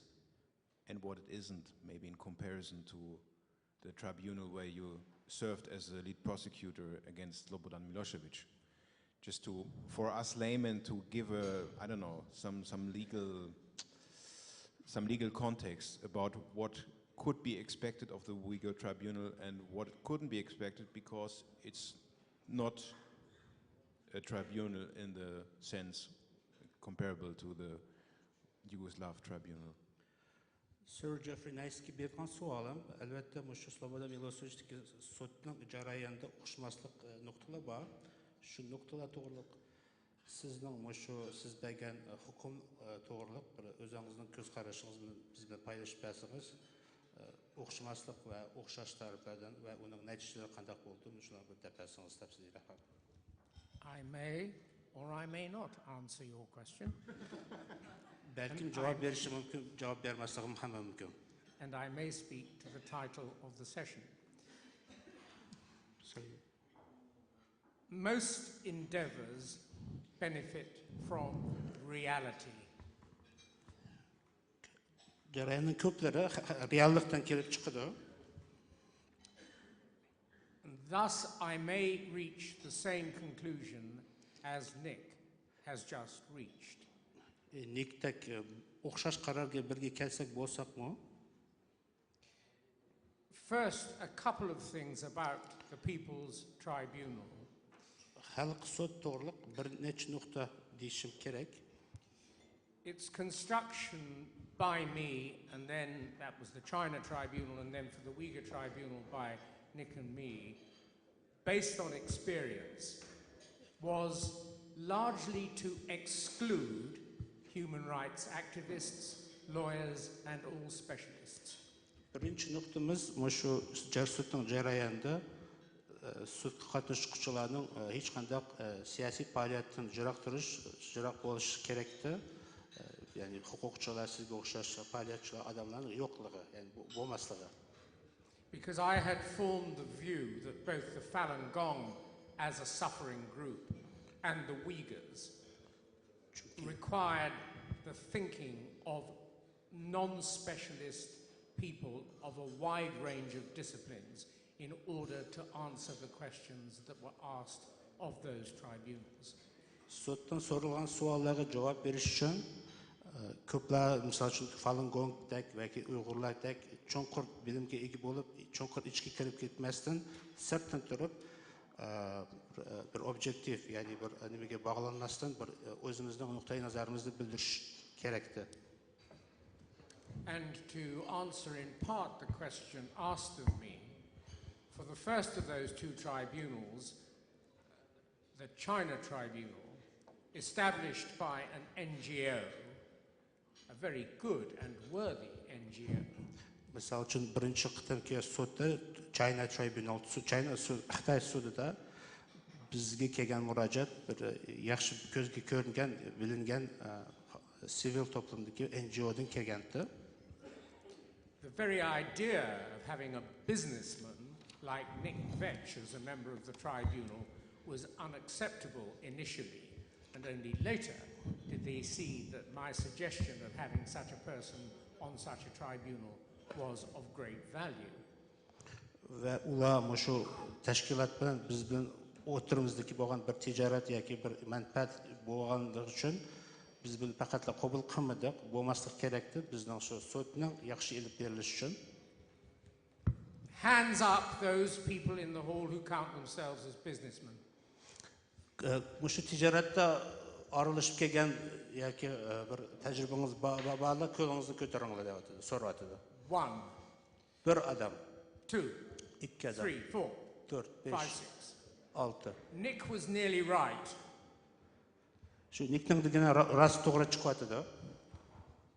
and what it isn't, maybe in comparison to the tribunal where you served as a lead prosecutor against Slobodan Milosevic. Just to, for us laymen, to give a, I don't know, some, some legal, some legal context about what could be expected of the Uyghur Tribunal and what couldn't be expected because it's not a tribunal in the sense comparable to the Yugoslav tribunal. سىر جېفرى نايسكى بېرىدىغان سوئالىم، ئەلۋەتتە، مۇشۇ سلوبودا مىلوسېۋىچتىكى سوتنىڭ جەريانىدا ئوخشىماسلىق نۇقتىلار بار. شۇ نۇقتىلار توغرىلىق سىزنىڭ مۇشۇ سىز بەرگەن ھوكۇم توغرىلىق بىر ئۆزىڭىزنىڭ كۆز قارىشىڭىز بىلەن بىز بىلەن پايلىشىپ بەرسىڭىز، ئوخشىماسلىق ۋە ئوخشاش تەرەپلەردىن ۋە ئۇنىڭ نەتىجىلىرى قانداق بولدى، مۇشۇلارنى بىر دەپ بەرسىڭىز تەپسىلىيرەك. I may or I may not answer your question. بەلكىم جاۋاب بېرىشى مۇمكىن، جاۋاب بەرمەسلىكىمۇ ھەم مۇمكىن. And I may speak to the title of the session. Most endeavors benefit from reality. جەرياننىڭ كۆپلىرى رېئاللىقتىن كېلىپ چىقىدۇ. Thus I may reach the same conclusion as Nick has just reached. نىكتەك ئوخشاش قارارغا بىرگە كەلسەك بولساقمۇ. First, a couple of things about the People's Tribunal. خەلق سوت توغرىلىق بىر نەچچە نۇقتا دېيىشىم كېرەك. Its construction by me, and then that was the China Tribunal, and then for the Uyghur Tribunal by Nick and me, based on experience, was largely to exclude human rights activists, lawyers, and all specialists. بىرىنچى نۇقتىمىز مۇشۇ جەرسۇتنىڭ جەريانىدا سۇدقا قاتنىشقۇچىلارنىڭ ھېچقانداق سىياسىي پائالىيەتتىن يىراق تۇرۇش، يىراق بولۇش كېرەكتى. يەنى ھوقۇقچىلار، سىزگە ئوخشاش پائالىيەتچىلەر، ئادەملەرنىڭ يوقلۇقى، يەنى بولماسلىقى. Because I had formed the view that both the Falun Gong as a suffering group and the Uyghurs required the thinking of non-specialist people of a wide range of disciplines in order to answer the questions that were asked of those tribunals. سوتتىن سورالغان سوئاللارغا جاۋاب بېرىش ئۈچۈن، ئە، كۆپلەر، مىسال ئۈچۈن، فالۇنگوڭدەك ياكى ئۇيغۇرلاردەك چوڭقۇر بىلىمگە ئىگە بولۇپ، چوڭقۇر ئىچكە كىرىپ كەتمەستىن، سىرتتىن تۇرۇپ، ئە، بىر، بىر ئوبيېكتىپ، يەنى بىر نېمىگە باغلانماستىن، بىر، ئە، ئۆزىمىزنىڭ نۇقتىئى نەزىرىمىزنى بىلدۈرۈش كېرەكتى. And to answer in part the question asked of me, for the first of those two tribunals, the China tribunal, established by an N G O, a very good and worthy N G O, مىسال ئۈچۈن، بىرىنچى قېتىمقى سوتتا، چاينا ترىبۇنال، سو- چاينا سو- خىتاي سودىدا بىزگە كەلگەن مۇراجىئەت بىر ياخشى كۆزگە كۆرۈنگەن، بىلىنگەن، ئە، سىۋىل توپلۇمدىكى ئېن جى ئودىن كەلگەنتى. The very idea of having a businessman like Nick Vetch as a member of the tribunal was unacceptable initially, and only later did they see that my suggestion of having such a person on such a tribunal was of great value. ۋە ئۇلار مۇشۇ تەشكىلات بىلەن بىز بىلەن ئوتتۇرىمىزدىكى بولغان بىر تىجارەت ياكى بىر مەنپەئەت بولغانلىقى ئۈچۈن بىز بۇنى پەقەتلا قوبۇل قىلمىدۇق. بولماسلىق كېرەكتى، بىزنىڭ شۇ سوتنىڭ ياخشى ئېلىپ بېرىلىشى ئۈچۈن. Hands up those people in the hall who count themselves as businessmen. ئە، مۇشۇ تىجارەتتە ئارىلىشىپ كەلگەن ياكى، ئە، بىر تەجرىبىڭىز بار، بار، بارلار، قولىڭىزنى كۆتۈرۈڭلار دەۋاتىدۇ، سوراۋاتىدۇ. One, بىر ئادەم، two, ئىككى ئادەم، three, four, تۆت، بەش، five, six. ئالتە. Nick was nearly right. شۇ نىكنىڭ دېگىنى را- راست توغرا چىقىۋاتىدۇ.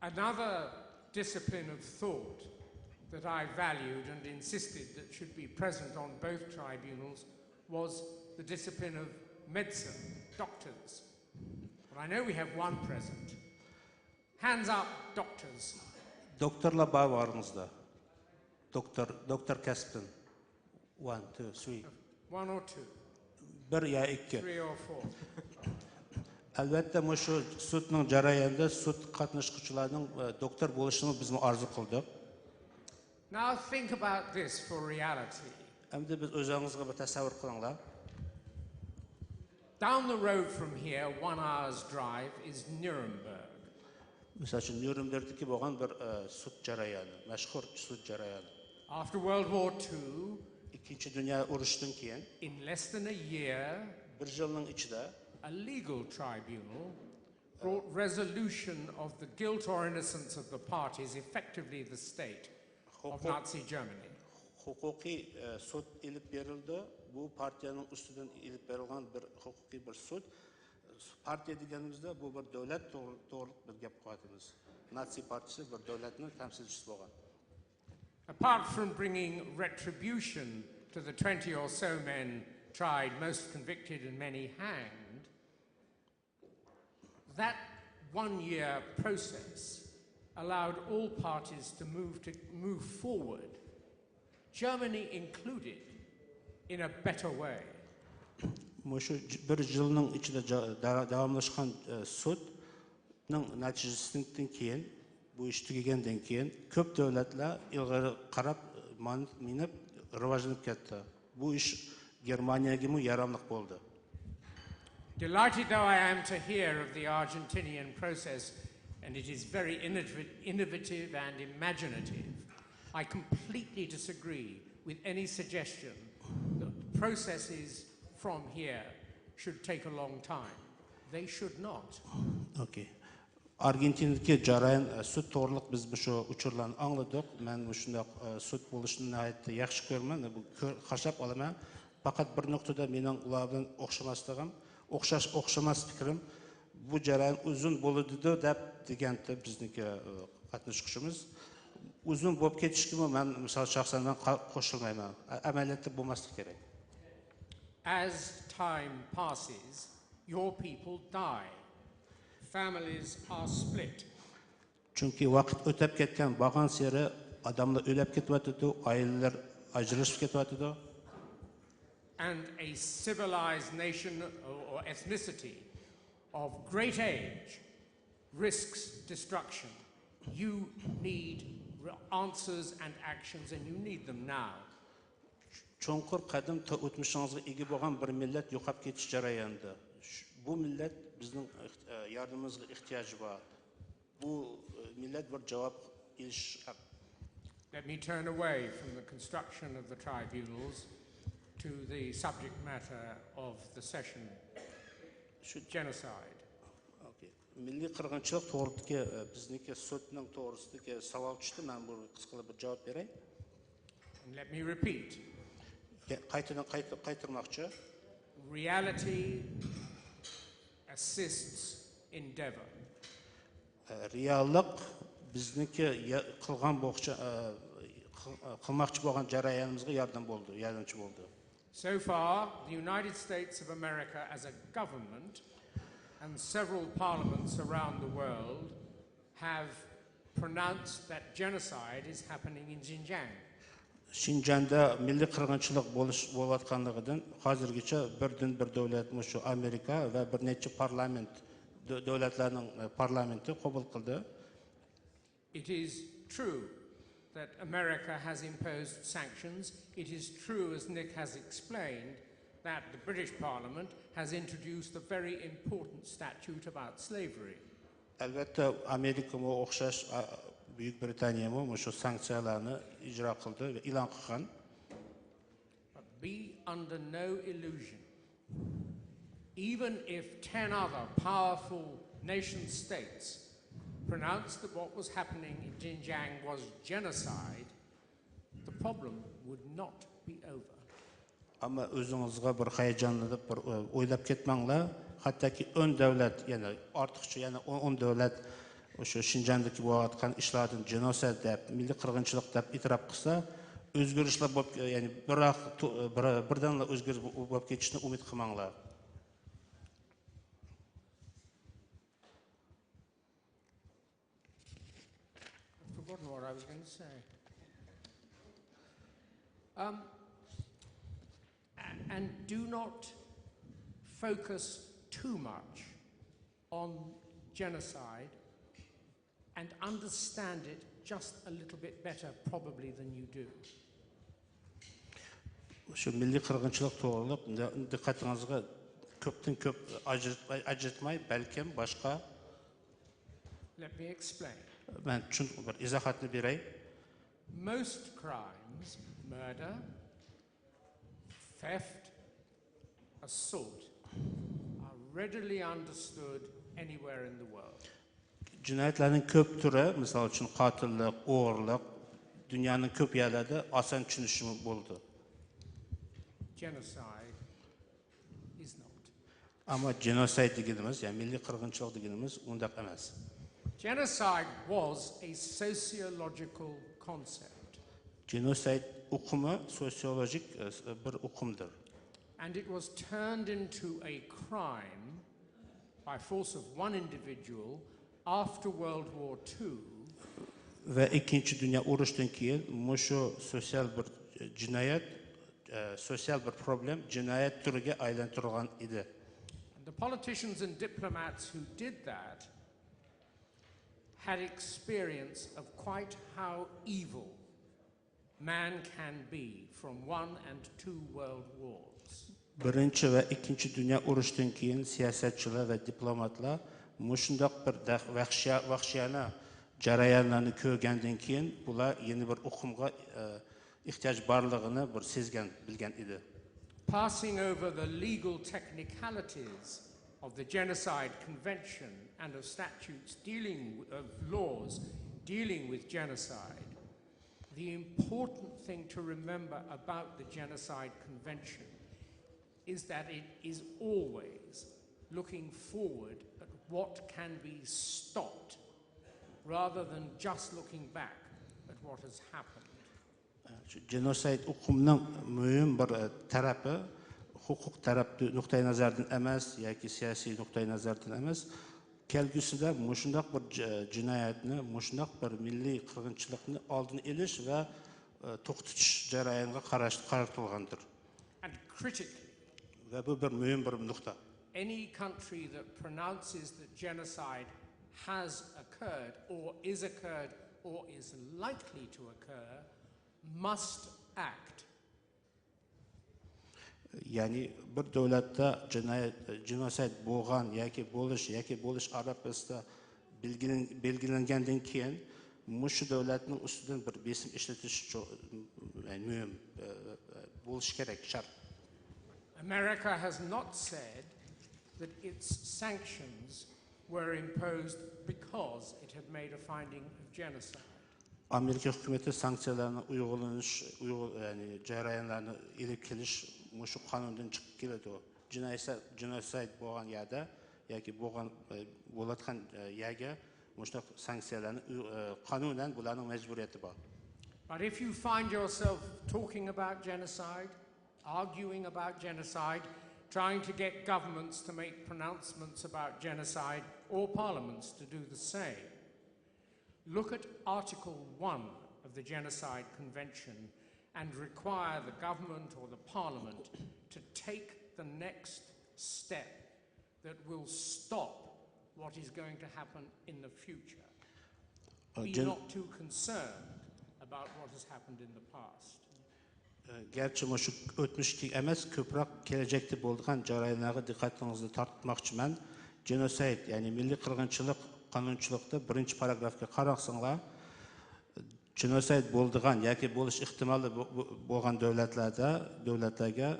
Another discipline of thought that I valued and insisted that should be present on both tribunals was the discipline of medicine, doctors. Well, I know we have one present. Hands up, doctors. دوكتورلار بارمۇ ئارىڭىزدا؟ دوكتور، دوكتور كەسپىدىن. One, two, three. One or two, بىر يا ئىككى. Three or four. ئەلۋەتتە، مۇشۇ سوتنىڭ جەريانىدا سوت قاتناشقۇچىلارنىڭ، ئە، دوكتور بولۇشىنى بىزمۇ ئارزۇ قىلدۇق. Now think about this for reality. ئەمدى بىز ئۆزىڭىزگە بىر تەسەۋۋۇر قىلىڭلار. Down the road from here, one hour's drive, is Nuremberg. مىسال ئۈچۈن، نيۇرنبېرگدىكى بولغان بىر، ئە، سوت جەريانى، مەشھۇر سوت جەريانى. After World War Two, ئىككىنچى دۇنيا ئۇرۇشىدىن كېيىن in less than a year, بىر يىلنىڭ ئىچىدە a legal tribunal brought resolution of the guilt or innocence of the parties, effectively the state, of ھوقۇق Nazi Germany. ھوقۇقىي، ئە، سوت ئېلىپ بېرىلدى. بۇ پارتىيەنىڭ ئۈستىدىن ئېلىپ بېرىلغان بىر ھوقۇقىي بىر سوت. پارتىيە دېگىنىمىزدە بۇ بىر دۆلەت توغرۇ- توغرۇلۇق بىر گەپ قىلىۋاتىمىز. ناتسى پارتىيىسى بىر دۆلەتنىڭ تەمسىلچىسى بولغان. Apart from bringing retribution to the twenty or so men tried, most convicted, and many hanged, that one year process allowed all parties to move, to move forward, Germany included, in a better way. مۇشۇ ج- بىر يىلنىڭ ئىچىدە جا- دا- داۋاملاشقان، ئە، سوتنىڭ نەتىجىسىدىن كېيىن، بۇ ئىش تۈگىگەندىن كېيىن، كۆپ دۆلەتلەر ئىلغىرى قاراپ، مان- مېڭىپ، راۋاجلىنىپ كەتتى. بۇ ئىش گېرمانىيەگىمۇ ياراملىق بولدى. Delighted though I am to hear of the Argentinian process, and it is very innov- innovative and imaginative, I completely disagree with any suggestion that the processes from here should take a long time. They should not. ئوكەي. ئارگېنتىنىدىكى جەريان، ئە، سوت توغرۇلۇق بىز مۇشۇ ئۇچۇرلارنى ئاڭلىدۇق. مەن مۇشۇنداق، ئە، سوت بولۇشىنى ناھايىتى ياخشى كۆرىمەن، بۇ كۆر- قارشىلاپ ئالىمەن. پەقەت بىر نۇقتىدا مېنىڭ ئۇلار بىلەن ئوخشىماسلىقىم، ئوخشاش، ئوخشىماس پىكرىم، بۇ جەريان ئۇزۇن بولىدۇ دەپ دېگەنتى بىزنىڭكى، ئە، قاتناشقۇچىمىز. ئۇزۇن بولۇپ كېتىشكىمۇ مەن، مىسال، شەخسەن مەن قا- قوشۇلمايمەن. ئە- ئەمەلىيەتتە بولماسلىقى كېرەك. As time passes, your people die. Families are split. چۈنكى ۋاقىت ئۆتەپ كەتكەن بارغانسېرى ئادەملەر ئۆلۈپ كېتىۋاتىدۇ، ئائىلىلەر ئاجرىلىشىپ كېتىۋاتىدۇ. And a civilized nation or, or ethnicity of great age risks destruction. You need re- answers and actions, and you need them now. چوڭقۇر قەدىم تا-، ئۆتمۈشىڭىزگە ئىگە بولغان بىر مىللەت يوقاپ كېتىش جەريانىدا. شۇ-، بۇ مىللەت بىزنىڭ ئىخت-، ئە، ياردىمىمىزغا ئېھتىياجى بار. بۇ، ئە، مىللەت بىر جاۋاب ئېلىش ھەق. Let me turn away from the construction of the tribunals to the subject matter of the session, genocide. ئوكەي. مىللىي قىرغىنچىلىق توغرىدىكى، ئە، بىزنىڭكى سوتنىڭ توغرىسىدىكى ساۋال چۈشتى. مەن بۇ قىسقىلا بىر جاۋاب بېرەي. And let me repeat. يە-، قايتىدىن قايت-، قايتۇرماقچى. Reality assists endeavor. ئە، رېئاللىق بىزنىڭكى يە-، قىلغان بوخچا-، ئە، قىل-، ئە، قىلماقچى بولغان جەريانىمىزغا ياردەم بولدى، ياردەمچى بولدى. So far, the United States of America as a government and several parliaments around the world have pronounced that genocide is happening in Xinjiang. شىنجاڭدا مىللىي قىرغىنچىلىق بولۇش، بولۇۋاتقانلىقىدىن ھازىرغىچە بىردىن بىر دۆلەت، مۇشۇ ئامېرىكا ۋە بىر نەچچە پارلامېنت، دۆ-، دۆلەتلەرنىڭ، ئە، پارلامېنتى قوبۇل قىلدى. It is true that America has imposed sanctions. It is true, as Nick has explained, that the British Parliament has introduced a very important statute about slavery. ئەلۋەتتە، ئامېرىكىمۇ ئوخشاش، ئا، بۈيۈك بىرىتانىيەمۇ مۇشۇ سانكسىيەلەرنى ئىجرا قىلدى ۋە ئېلان قىلغان. But be under no illusion. Even if ten other powerful nation states pronounced that what was happening in Xinjiang was genocide, the problem would not be over. ئەمما ئۆزىڭىزگە بىر ھاياجانلىنىپ، بىر ئويلاپ كەتمەڭلار. ھەتتاكى ئون دۆلەت، يەنى ئارتۇقچە، يەنى ئون، ئون دۆلەت شۇ شىنجاڭدىكى بولۇۋاتقان ئىشلاردىن جېنوسايد دەپ، مىللىي قىرغىنچىلىق دەپ ئېتىراپ قىلسا، ئۆزگىرىشلەر بولۇپ، يەنى بىراق تو-، بىر-، بىردەنلا ئۆزگىرىش بولۇپ كېتىشىنى ئۈمىد قىلماڭلار. I've forgotten what I was going to say. Um, a- and do not focus too much on genocide and understand it just a little bit better, probably, than you do. شۇ مىللىي قىرغىنچىلىق توغرۇلۇق دىققىتىڭىزگە كۆپتىن كۆپ ئاجرىتماي، بەلكىم باشقا. Let me explain. مەن چۈشۈن-، بىر ئىزاھاتنى بېرەي. Most crimes, murder, theft, assault, are readily understood anywhere in the world. جىنايەتلەرنىڭ كۆپ تۈرى، مىسال ئۈچۈن، قاتىللىق، ئوغرىلىق، دۇنيانىڭ كۆپ يەرلەردە ئاسان چۈشىنىشمۇ بولىدۇ. Genocide is not. ئەمما جېنوسايد دېگىنىمىز، يەنى مىللىي قىرغىنچىلىق دېگىنىمىز ئۇنداق ئەمەس. Genocide was a sociological concept. جېنوسايد ئۇقۇمى سوسىيولوژىك، ئە، بىر ئۇقۇمدۇر. And it was turned into a crime by force of one individual after World War Two. ۋە ئىككىنچى دۇنيا ئۇرۇشتىن كېيىن مۇشۇ سوسىيال بىر جىنايەت، ئە، سوسىيال بىر پروبلېم جىنايەت تۈرىگە ئايلاندۇرۇلغان ئىدى. And the politicians and diplomats who did that had experience of quite how evil man can be from one and two world wars. بىرىنچى ۋە ئىككىنچى دۇنيا ئۇرۇشتىن كېيىن سىياسەتچىلەر ۋە دىپلوماتلار مۇشۇنداق بىر دەھ-، ۋەھشىيا-، ۋەھشىيانە جەريانلارنى كۆرگەندىن كېيىن، بۇلار يەنە بىر ئۇقۇمغا، ئە، ئېھتىياج بارلىقىنى بىر سەزگەن، بىلگەن ئىدى. Passing over the legal technicalities of the Genocide Convention and of statutes dealing, of laws dealing with genocide, the important thing to remember about the Genocide Convention is that it is always looking forward at what can be stopped rather than just looking back at what has happened. شۇ جېنوسايد ئۇقۇمىنىڭ مۇھىم بىر، ئە، تەرىپى، ھوقۇق تەرەپ نۇقتىئى نەزەردىن ئەمەس ياكى سىياسىي نۇقتىئى نەزەردىن ئەمەس، كەلگۈسىدە مۇشۇنداق بىر ج-، جىنايەتنى، مۇشۇنداق بىر مىللىي قىرغىنچىلىقنى ئالدىنى ئېلىش ۋە، ئە، ئە، توختىتىش جەريانىغا قاراش-، قارىتىلغاندۇر. And critically, ۋە بۇ بىر مۇھىم بىر نۇقتا. any country that pronounces that genocide has occurred or is occurred or is likely to occur must act. يەنى بىر دۆلەتتە جىنايەت، جېنوسايد بولغان ياكى بولۇش ياكى بولۇش ئارىلىقىدا بەلگىلەن-، بەلگىلەنگەندىن كېيىن مۇشۇ دۆلەتنىڭ ئۈستىدىن بىر بېسىم ئىشلىتىش چو-، يەنى مۇھىم، ئە، ئە، بولۇشى كېرەك، شەرت. America has not said that its sanctions were imposed because it had made a finding of genocide. ئامېرىكا ھۆكۈمىتى سانكسىيەلەرنى ئۇيغۇلىنىش، ئۇيغۇ-، يەنى جەريانلارنى ئېلىپ كېلىش مۇشۇ قانۇندىن چىقىپ كېلىدۇ. جىنايسا-، جېنوسايد بولغان يەردە ياكى بولغان، ئە، بولۇۋاتقان، ئە، يەرگە مۇشۇنداق سانكسىيەلەرنى ئۇي-، ئە، قانۇنەن بۇلارنىڭ مەجبۇرىيىتى بار. But if you find yourself talking about genocide, arguing about genocide, trying to get governments to make pronouncements about genocide, or parliaments to do the same, look at Article one of the Genocide Convention and require the government or the parliament to take the next step that will stop what is going to happen in the future. Be Gen- not too concerned about what has happened in the past. گەرچە مۇشۇ ئۆتمۈشتىكى ئەمەس، كۆپرەك كېلەچەكتە بولىدىغان جەريانلارغا دىققىتىڭىزنى تارتماقچىمەن. جېنوسايد، يەنى مىللىي قىرغىنچىلىق قانۇنچىلىقتا بىرىنچى پاراگرافقا قارىساڭلار، جېنوسايد بولىدىغان ياكى بولۇش ئېھتىمالى بو-، بو-، بولغان دۆلەتلەردە، دۆلەتلەرگە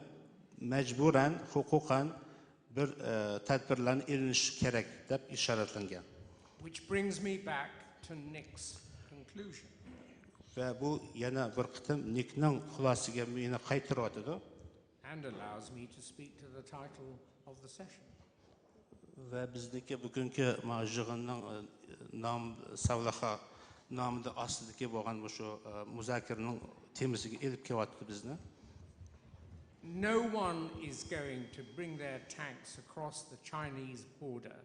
مەجبۇرەن، ھوقۇقەن بىر، ئە، تەدبىرلەرنى ئېلىنىشى كېرەك دەپ ئىشارەتلەنگەن. Which brings me back to Nick's conclusion. ۋە بۇ يەنە بىر قېتىم نىكنىڭ خۇلاسىسىگە مېنى قايتۇرۇۋاتىدۇ. And allows me to speak to the title of the session. ۋە بىزنىڭكى بۈگۈنكى ما يىغىننىڭ، ئە، نام ساۋلىخا نامىدا ئاستىدىكى بولغان مۇشۇ، ئە، مۇزاكىرىنىڭ تېمىسىگە ئېلىپ كېلىۋاتىدۇ بىزنى. No one is going to bring their tanks across the Chinese border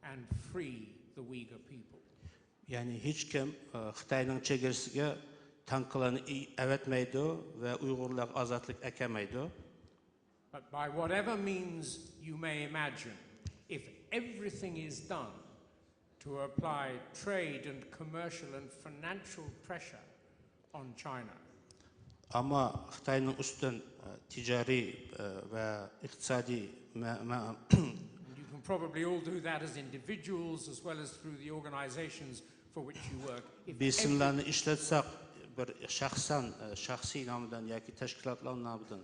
and free the Uyghur people. يەنى ھېچكىم، ئە، خىتاينىڭ چېگرىسىگە تانكىلارنى ئى-، ئەۋەتمەيدۇ ۋە ئۇيغۇرلارغا ئازادلىق ئەكەلمەيدۇ. But by whatever means you may imagine, if everything is done to apply trade and commercial and financial pressure on China, ئەمما خىتاينىڭ ئۈستىدىن، ئە، تىجارىي، ئە، ۋە ئىقتىسادىي مە-، مە-، and you can probably all do that as individuals as well as through the organizations for which you work. If every- بېسىملارنى ئىشلەتسەك، بىر شەخسەن، ئە، شەخسىي نامىدىن ياكى تەشكىلاتلار نامىدىن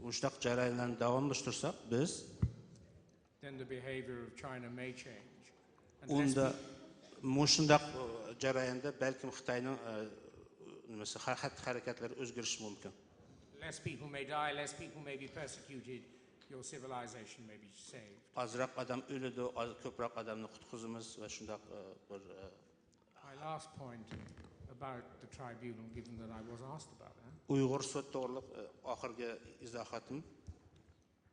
مۇشۇنداق جەريانلارنى داۋاملاشتۇرساق، بىز then the behavior of China may change. And less ئۇندا peop- مۇشۇنداق، ئە، جەرياندا بەلكىم خىتاينىڭ، ئە، نېمىسى، خە-، خەت-، ھەرىكەتلىرى ئۆزگىرىشى مۇمكىن. Less people may die, less people may be persecuted, your civilization may be saved. ئازراق ئادەم ئۆلىدۇ، ئاز، كۆپرەك ئادەمنى قۇتقۇزىمىز ۋە شۇنداق، ئە، بىر، ئە، My last point about the tribunal, given that I was asked about that, ئۇيغۇر سوت توغرۇلۇق، ئە، ئاخىرقى ئىزاھاتىم.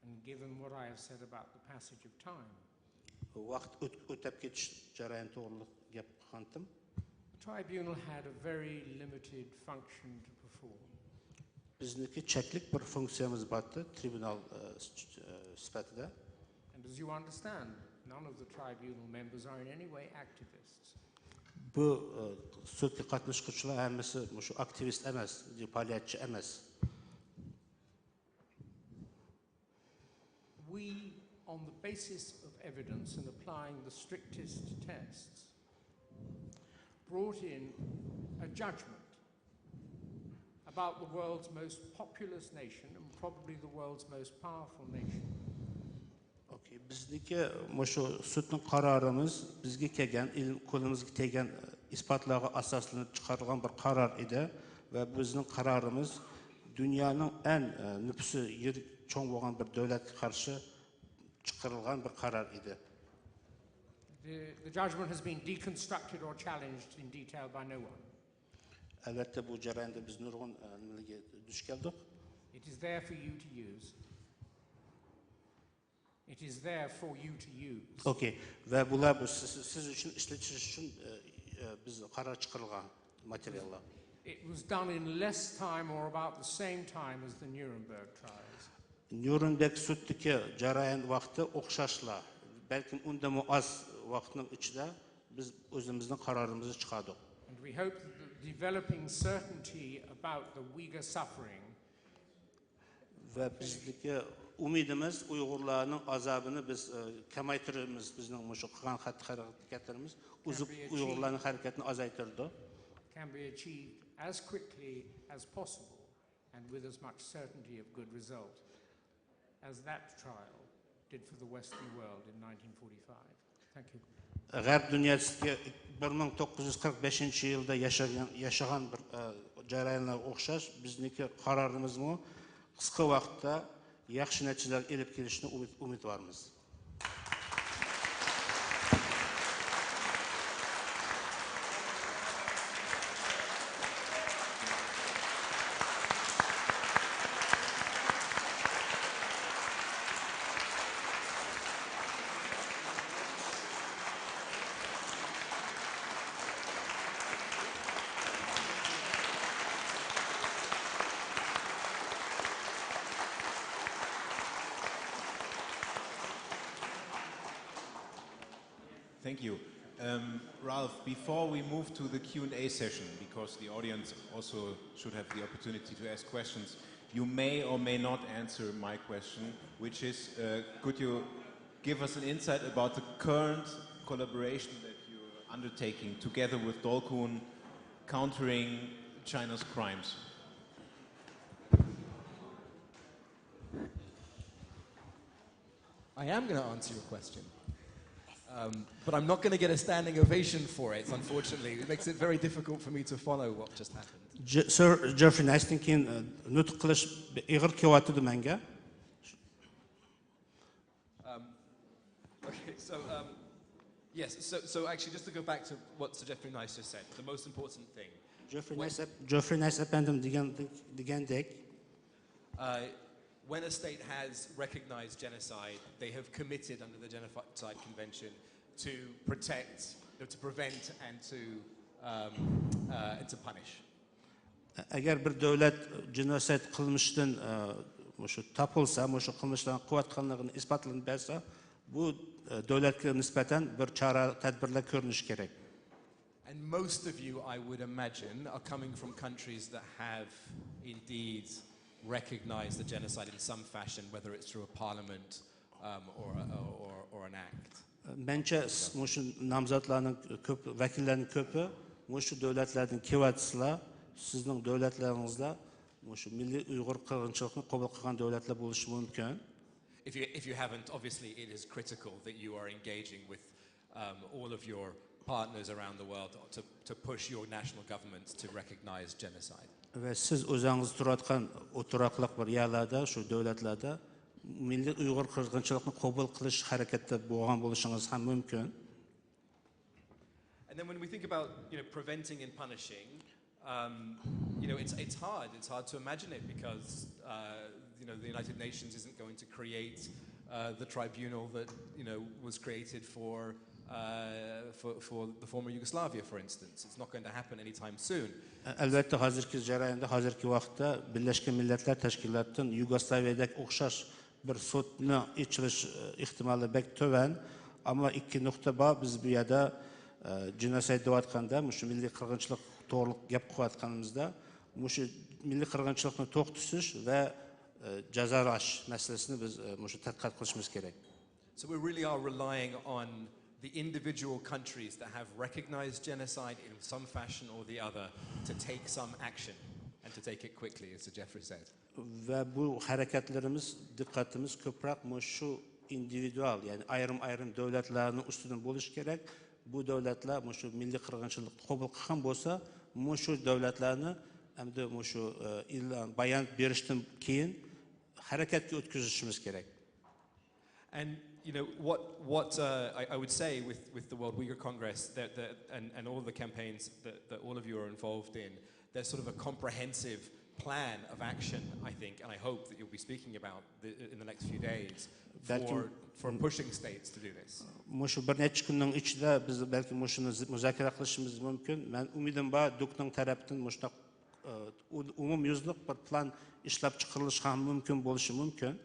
and given what I have said about the passage of time, ۋاقىت ئۆت-، ئۆتەپ كېتىش جەريانى توغرۇلۇق گەپ قىلغانتىم. the tribunal had a very limited function to perform. بىزنىڭكى چەكلىك بىر فۇنكسىيەمىز بارتى، ترىبۇنال، ئە، س-، ئە، سۈپەتىدە. And as you understand, none of the tribunal members are in any way activists. بۇ، ئە، سوتقا قاتناشقۇچىلار ھەممىسى مۇشۇ ئاكتىۋىست ئەمەس، پائالىيەتچى ئەمەس. We, on the basis of evidence and applying the strictest tests, brought in a judgment about the world's most populous nation and probably the world's most powerful nation. ئوكەي، بىزنىڭكى مۇشۇ سوتنىڭ قارارىمىز بىزگە كەلگەن، ئىلىم قولىمىزغا كەلگەن ئىسپاتلارغا ئاساسلىنىپ چىقارىلغان بىر قارار ئىدى ۋە بىزنىڭ قارارىمىز دۇنيانىڭ ئەڭ، ئە، نوپۇسى يىرىك، چوڭ بولغان بىر دۆلەتكە قارشى چىقىرىلغان بىر قارار ئىدى. The, the judgment has been deconstructed or challenged in detail by no one. ئەلۋەتتە، بۇ جەرياندا بىز نۇرغۇن، ئە، نېمىلەرگە دۇچ كەلدۇق. It is there for you to use. It is there for you to use. ئوكەي. ۋە بۇلار بۇ سىز، سىز ئۈچۈن ئىشلىتىش ئۈچۈن، ئە، ئە، بىز قارار چىقىرىلغان ماتېرىياللار. It was done in less time or about the same time as the Nuremberg trials. نيۇرنبېرگ سۈتتىكى جەريان ۋاقتى ئوخشاشلا، بەلكىم ئۇندىنمۇ ئاز ۋاقىتنىڭ ئىچىدە بىز ئۆزىمىزنىڭ قارارىمىزنى چىقاردۇق. And we hope that the developing certainty about the Uyghur suffering ۋە بىزدىكى ئۈمىدىمىز ئۇيغۇرلارنىڭ ئازابىنى بىز ئە، كېمەيتىرىمىز، بىزنىڭ مۇشۇ قىلغان خەت-، خەرىكەتلىرىمىز ئۇزۇپ Can be achieved. ئۇيغۇرلارنىڭ ھەرىكەتىنى ئازايتىرىدۇ. Can be achieved as quickly as possible and with as much certainty of good result as that trial did for the Western world in nineteen forty-five. Thank you. غەرب دۇنياسىدىكى بىر مىڭ توققۇز يۈز قىرىق بەشىنچى يىلدا ياشىغان، ياشىغان بىر ئە، جەريانلارغا ئوخشاش بىزنىڭكى قارارىمىزمۇ قىسقا ۋاقىتتا ياخشى نەتىجىلەرگە ئېلىپ كېلىشىنى ئۈمىد، ئۈمىدۋارمىز. Thank you. Um, Ralph, before we move to the Q and A session, because the audience also should have the opportunity to ask questions, you may or may not answer my question, which is, uh, could you give us an insight about the current collaboration that you're undertaking together with Dolkun, countering China's crimes? I am going to answer your question. Um, but I'm not going to get a standing ovation for it, unfortunately. It makes it very difficult for me to follow what just happened. سىر جېفرى نايستىن كېيىن نۇتۇق قىلىش ئېغىر كېلىۋاتىدۇ مەنگە. Um, okay, so, um, yes, so, so actually, just to go back to what Sir Jeffrey Nice just said, the most important thing. جېفرى نايس، جېفرى نايس ئەپەندىم دېگەن، دېگەندەك. Uh, when a state has recognized genocide, they have committed under the Genocide Convention to protect, to prevent, and to, um, uh, and to punish. ئەگەر بىر دۆلەت جېنوسايد قىلمىشتىن مۇشۇ تاپىلسا، مۇشۇ قىلمىشلارنىڭ قىلىۋاتقانلىقىنى ئىسپاتلىنىپ بەرسە، بۇ دۆلەتكە نىسبەتەن بىر چارە تەدبىرلەر كۆرۈلۈشى كېرەك. And most of you, I would imagine, are coming from countries that have indeed recognized the genocide in some fashion, whether it's through a parliament, um, or, a, or, or an act. مەنچە، مۇشۇ نامزاتلارنىڭ كۆپ، ۋەكىللەرنىڭ كۆپى مۇشۇ دۆلەتلەردىن كېلىۋاتىسىلەر، سىزنىڭ دۆلەتلىرىڭىزدە مۇشۇ مىللىي ئۇيغۇر قىرغىنچىلىقىنى قوبۇل قىلغان دۆلەتلەر بولۇشى مۇمكىن. If you, if you haven't, obviously it is critical that you are engaging with, um, all of your partners around the world to, to push your national governments to recognize genocide. ۋە سىز ئۆزىڭىز تۇرۇۋاتقان ئولتۇراقلىق بىر يەرلەردە، شۇ دۆلەتلەردە مىللىي ئۇيغۇر قىرغىنچىلىقىنى قوبۇل قىلىش ھەرىكەتتە بولغان بولۇشىڭىز ھەم مۇمكىن. And then when we think about, you know, preventing and punishing, um, you know, it's, it's hard. It's hard to imagine it because, uh, you know, the United Nations isn't going to create, uh, the tribunal that, you know, was created for, uh, for, for the former Yugoslavia, for instance. It's not going to happen anytime soon. ئەلۋەتتە، ھازىرقى جەرياندا، ھازىرقى ۋاقىتتا بىرلەشكەن مىللەتلەر تەشكىلاتىدىن يۇگوسلاۋىيەدەك ئوخشاش بىر سوتنىڭ ئېچىلىش ئېھتىمالى بەك تۆۋەن. ئەمما ئىككى نۇقتا بار. بىز بۇ يەردە، ئە، جېنوسايد دەۋاتقاندا، مۇشۇ مىللىي قىرغىنچىلىق توغرىلىق گەپ قىلىۋاتقىنىمىزدا، مۇشۇ مىللىي قىرغىنچىلىقنى توختىتىش ۋە، ئە، جازالاش مەسىلىسىنى بىز، ئە، مۇشۇ تەتقىقات قىلىشىمىز كېرەك. So we really are relying on the individual countries that have recognized genocide in some fashion or the other to take some action and to take it quickly, as Sir Jeffrey said. ۋە بۇ ھەرىكەتلىرىمىز، دىققىتىمىز كۆپرەك مۇشۇ ئىندىۋىدۇئال، يەنى ئايرىم-ئايرىم دۆلەتلەرنىڭ ئۈستىدىن بولۇشى كېرەك. بۇ دۆلەتلەر مۇشۇ مىللىي قىرغىنچىلىقنى قوبۇل قىلغان بولسا، مۇشۇ دۆلەتلەرنى ئەمدى مۇشۇ، ئە، ئېلان، بايان بېرىشتىن كېيىن ھەرىكەتكە ئۆتكۈزۈشىمىز كېرەك. And, you know, what, what, uh, I, I would say with, with the World Uyghur Congress that, that, and, and all the campaigns that, that all of you are involved in, there's sort of a comprehensive plan of action, I think, and I hope that you'll be speaking about the, in the next few days for, بەلكىم for pushing states to do this. مۇشۇ بىر نەچچە كۈننىڭ ئىچىدە بىز بەلكىم مۇشۇنى زى-، مۇزاكىرە قىلىشىمىز مۇمكىن. مەن ئۈمىدىم بار، دۇكنىڭ تەرەپتىن مۇشۇنداق ئۇ- ئومۇميۈزلۈك بىر پىلان ئىشلەپ چىقىرىلىشى ھەم مۇمكىن بولۇشى مۇمكىن.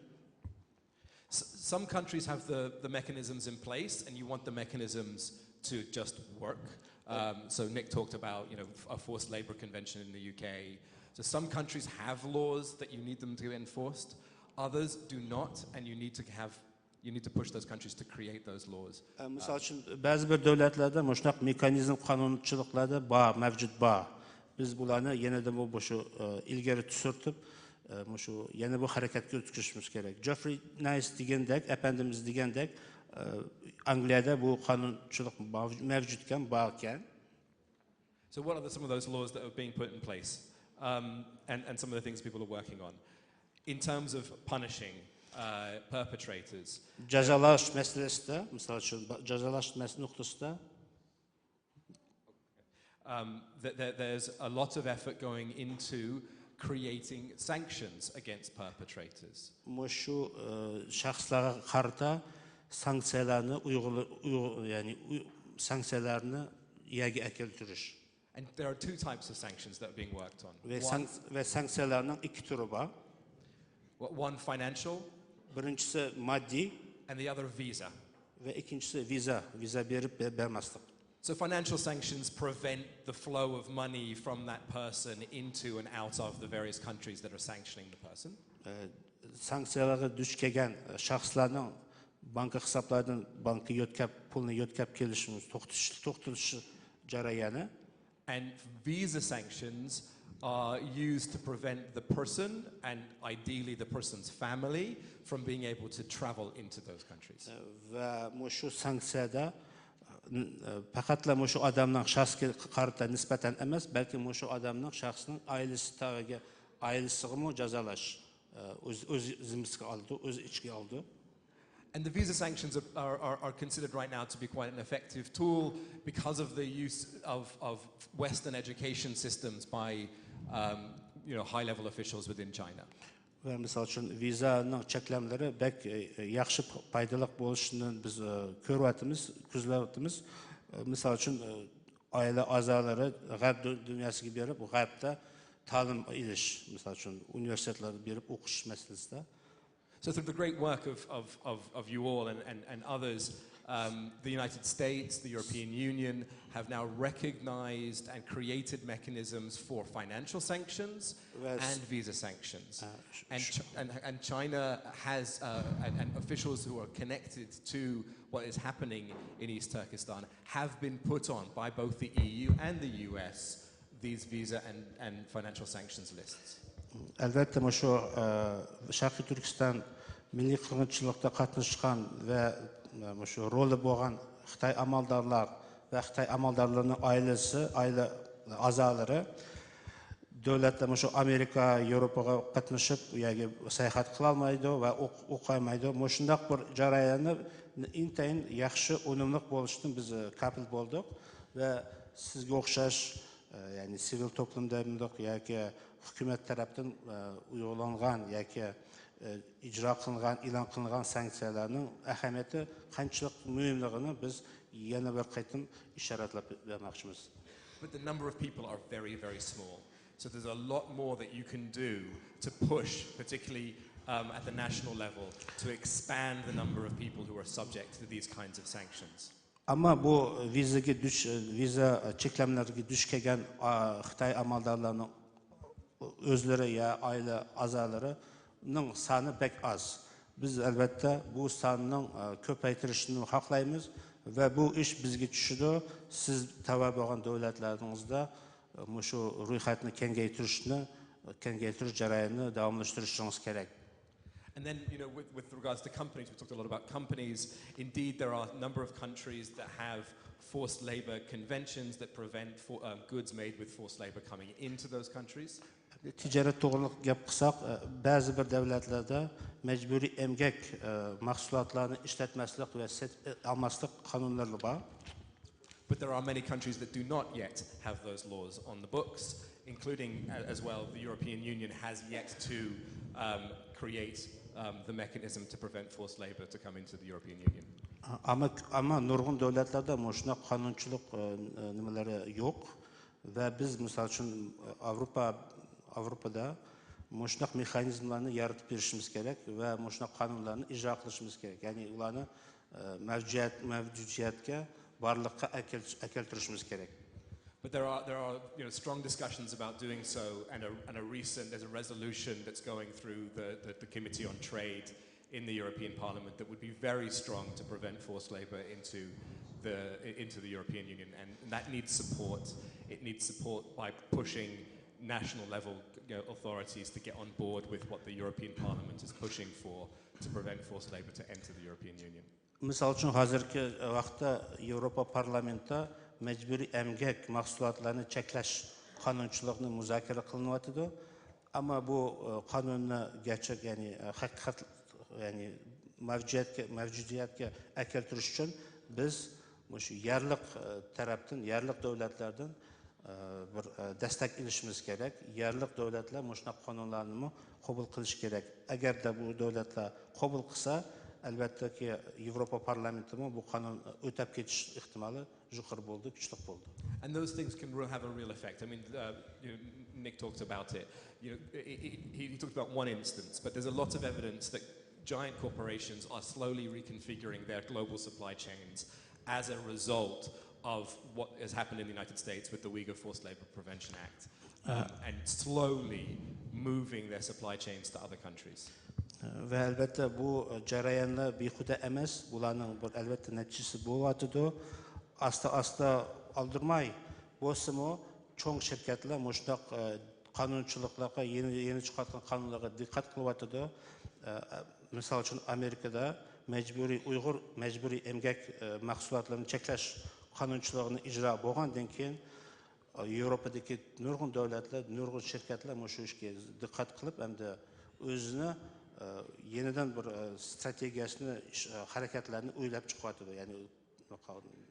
S- some countries have the, the mechanisms in place, and you want the mechanisms to just work. Um, so Nick talked about, you know, a forced labor convention in the U K. So some countries have laws that you need them to be enforced. Others do not, and you need to have you need to push those countries to create those laws. مىسال ئۈچۈن، بەزى بىر دۆلەتلەردە مۇشۇنداق مېخانىزم، قانۇنچىلىقلاردا بار، مەۋجۇت بار. بىز بۇلارنى يەنىدىنمۇ مۇشۇ ئىلگىرى سۈرتۈپ، مۇشۇ يەنە بۇ ھەرىكەتكە ئۆتكۈزۈشىمىز كېرەك. جېفرى نايس دېگەندەك، ئەپەندىمىز دېگەندەك، ئەنگلىيەدە بۇ قانۇنچىلىق مەۋجۇتكەن، باركەن. So, what are the, some of those laws that are being put in place, um, and, and some of the things people are working on in terms of punishing uh, perpetrators? جازالاش مەسىلىسىدە، مىسال ئۈچۈن، جازالاش نۇقتىسىدا. Um, that, that there's a lot of effort going into creating sanctions against perpetrators. مۇشۇ شەخسلەرگە قارىتا سانكسىيەلەرنى ئۇيغۇل يەنى سانكسىيەلەرنى يەرگە ئەكەلتۈرۈش. And there are two types of sanctions that are being worked on. ۋە سانكسىيەلەرنىڭ ئىككى تۈرى بار. One financial. بىرىنچىسى ماددىي. And the other visa. ۋە ئىككىنچىسى ۋىزا، ۋىزا بېرىپ بەرمەسلىك. So financial sanctions prevent the flow of money from that person into and out of the various countries that are sanctioning the person. سانكسىيەلەرگە دۇچ كەلگەن شەخسلەرنىڭ بانكا ھېسابلاردىن بانكا يۆتكەپ، پۇلنى يۆتكەپ كېلىشىمىز توختىتىش، توختىتىش جەريانى. And visa sanctions are used to prevent the person and ideally the person's family from being able to travel into those countries. ۋە مۇشۇ سانكسىيەدە پەقەتلا مۇشۇ ئادەمنىڭ شەخسىگە قارىتا نىسبەتەن ئەمەس، بەلكى مۇشۇ ئادەمنىڭ شەخسىنىڭ ئائىلىسى تەۋەگە، ئائىلىسىغىمۇ جازالاش ئۆز، ئۆز زىممىسىگە ئالىدۇ، ئۆز ئىچىگە ئالىدۇ. And the visa sanctions are, are, are considered right now to be quite an effective tool because of the use of, of Western education systems by um, you know, high-level officials within China. ۋە مىسال ئۈچۈن ۋىزانىڭ چەكلەملىرى بەك ياخشى، پايدىلىق بولۇشىنى بىز كۆرۈۋاتىمىز، كۆزلەۋاتىمىز. مىسال ئۈچۈن ئائىلە ئەزالىرى غەرب دۇنياسىغا بېرىپ، غەربتە تەلىم ئېلىش، مىسال ئۈچۈن ئۇنىۋېرسىتېتلارغا بېرىپ ئوقۇش مەسىلىسىدە. So through the great work of, of, of, of you all and, and, and others, um, the United States, the European Union have now recognized and created mechanisms for financial sanctions and visa sanctions. And, and, and China has, uh, and, and officials who are connected to what is happening in East Turkestan have been put on by both the E U and the U S these visa and, and financial sanctions lists. ئەلۋەتتە، مۇشۇ شەرقىي تۈركىستان مىللىي قىرغىنچىلىقتا قاتناشقان ۋە مۇشۇ رولى بولغان خىتاي ئەمەلدارلار ۋە خىتاي ئەمەلدارلىرىنىڭ ئائىلىسى، ئائىلە ئەزالىرى دۆلەتلەر مۇشۇ ئامېرىكا، ياۋروپاغا قاتنىشىپ، ئۇ يەرگە ساياھەت قىلالمايدۇ ۋە ئوقۇيالمايدۇ. مۇشۇنداق بىر جەرياننى ئىنتايىن ياخشى، ئۈنۈملۈك بولۇشىدىن بىز كاپىل بولدۇق ۋە سىزگە ئوخشاش، يەنى سىۋىل توپلۇم دەيمىدۇق ياكى ھۆكۈمەت تەرەپتىن ئۇيغۇلانغان ياكى ئىجرا قىلىنغان، ئېلان قىلىنغان سانكسىيەلەرنىڭ ئەھمىيىتى قانچىلىك مۇھىملىقىنى بىز يەنە بىر قېتىم ئىشارەتلەپ بەرمەكچىمىز. But the number of people are very, very small. So there's a lot more that you can do to push, particularly um, at the national level, to expand the number of people who are subject to these kinds of sanctions. ئەمما بۇ ۋىزىگە دۇچ، ۋىزا چەكلەملىرىگە دۇچ كەلگەن خىتاي ئەمەلدارلارنىڭ ئۆزلىرى يا ئائىلە ئەزالىرىنىڭ سانى بەك ئاز. بىز ئەلۋەتتە بۇ ساننىڭ كۆپەيتىلىشىنى خالايمىز ۋە بۇ ئىش بىزگە چۈشىدۇ. سىز تەۋە بولغان دۆلەتلىرىڭىزدە مۇشۇ رويخەتنى كېڭەيتىشنى، كېڭەيتىش جەريانىنى داۋاملاشتۇرۇشىڭىز كېرەك. And then, you know, with, with regards to companies, we talked a lot about companies. Indeed, there are a number of countries that have forced labor conventions that prevent for, um, goods made with forced labor coming into those countries. تىجارەت توغرىلىق گەپ قىلساق، بەزى بىر دۆلەتلەردە مەجبۇرىي ئەمگەك مەھسۇلاتلارنى ئىشلەتمەسلىك ۋە سېتىپ ئالماسلىق قانۇنلىرى بار. But there are many countries that do not yet have those laws on the books, including uh, as well the European Union has yet to um, create um, the mechanism to prevent forced labor to come into the European Union. ئەمما، ئەمما نۇرغۇن دۆلەتلەردە مۇشۇنداق قانۇنچىلىق نېمىلىرى يوق ۋە بىز، مىسال ئۈچۈن، ئاۋروپا ئاۋروپادا مۇشۇنداق مېخانىزملارنى يارىتىپ بېرىشىمىز كېرەك ۋە مۇشۇنداق قانۇنلارنى ئىجرا قىلىشىمىز كېرەك. يەنى ئۇلارنى، ئە، مەۋجۇدىيەت-، مەۋجۇدىيەتكە، بارلىققا ئەكەل-، ئەكەلتۈرۈشىمىز كېرەك. But there are, there are you know, strong discussions about doing so, and a, and a recent, there's a resolution that's going through the, the, the Committee on Trade in the European Parliament that would be very strong to prevent forced labour into the, into the European Union. And that needs support. It needs support by pushing national level you know, authorities to get on board with what the European Parliament is pushing for to prevent forced labour to enter the European Union. مىسال ئۈچۈن، ھازىرقى ۋاقىتتا ياۋروپا پارلامېنتتا مەجبۇرىي ئەمگەك مەھسۇلاتلارنى چەكلەش قانۇنچىلىقىنى مۇزاكىرە قىلىنىۋاتىدۇ. ئەمما بۇ، ئە، قانۇننى گەرچە، يەنى، ئە، ھەقىقەت، يەنى مەۋجۇدىيەتكە، مەۋجۇدىيەتكە ئەكەلتۈرۈش ئۈچۈن بىز مۇشۇ يەرلىك، ئە، تەرەپتىن، يەرلىك دۆلەتلەردىن، ئە، بىر، ئە، دەستەك ئېلىشىمىز كېرەك. يەرلىك دۆلەتلەر مۇشۇنداق قانۇنلارنىمۇ قوبۇل قىلىشى كېرەك. ئەگەردە بۇ دۆلەتلەر قوبۇل قىلسا، ئەلۋەتتىكى، ياۋروپا پارلامېنتىمۇ بۇ قانۇن ئۆتەپ كېتىش ئېھتىمالى يۇقىرى بولىدۇ، كۈچلۈك بولىدۇ. And those things can re- have a real effect. I mean, uh, you know, Nick talked about it. You know, he, he, he talked about one instance, but there's a lot of evidence that giant corporations are slowly reconfiguring their global supply chains as a result of what has happened in the United States with the Uyghur Forced Labor Prevention Act, um, and slowly moving their supply chains to other countries. ۋە ئەلۋەتتە بۇ جەريانلار بىھۇدە ئەمەس، بۇلارنىڭ بىر ئەلۋەتتە نەتىجىسى بولۇۋاتىدۇ. ئاستا ئاستا، ئالدىرىماي بولسىمۇ، چوڭ شىركەتلەر مۇشۇنداق، ئە، قانۇنچىلىقلارغا، يېڭى، يېڭى چىقىۋاتقان قانۇنلارغا دىققەت قىلىۋاتىدۇ. ئە، مىسال ئۈچۈن، ئامېرىكىدا مەجبۇرىي ئۇيغۇر مەجبۇرىي ئەمگەك، ئە، مەھسۇلاتلىرىنى چەكلەش قانۇنچىلىقىنى ئىجرا بولغاندىن كېيىن، ئە، ياۋروپادىكى نۇرغۇن دۆلەتلەر، نۇرغۇن شىركەتلەر مۇشۇ ئىشقا دىققەت قىلىپ، ئەمدى ئۆزىنى، ئە، يېڭىدىن بىر، ئە، ستراتېگىيەسىنى، ئىش، ئە، ھەرىكەتلەرنى ئويلاپ چىقىۋاتىدۇ. يەنى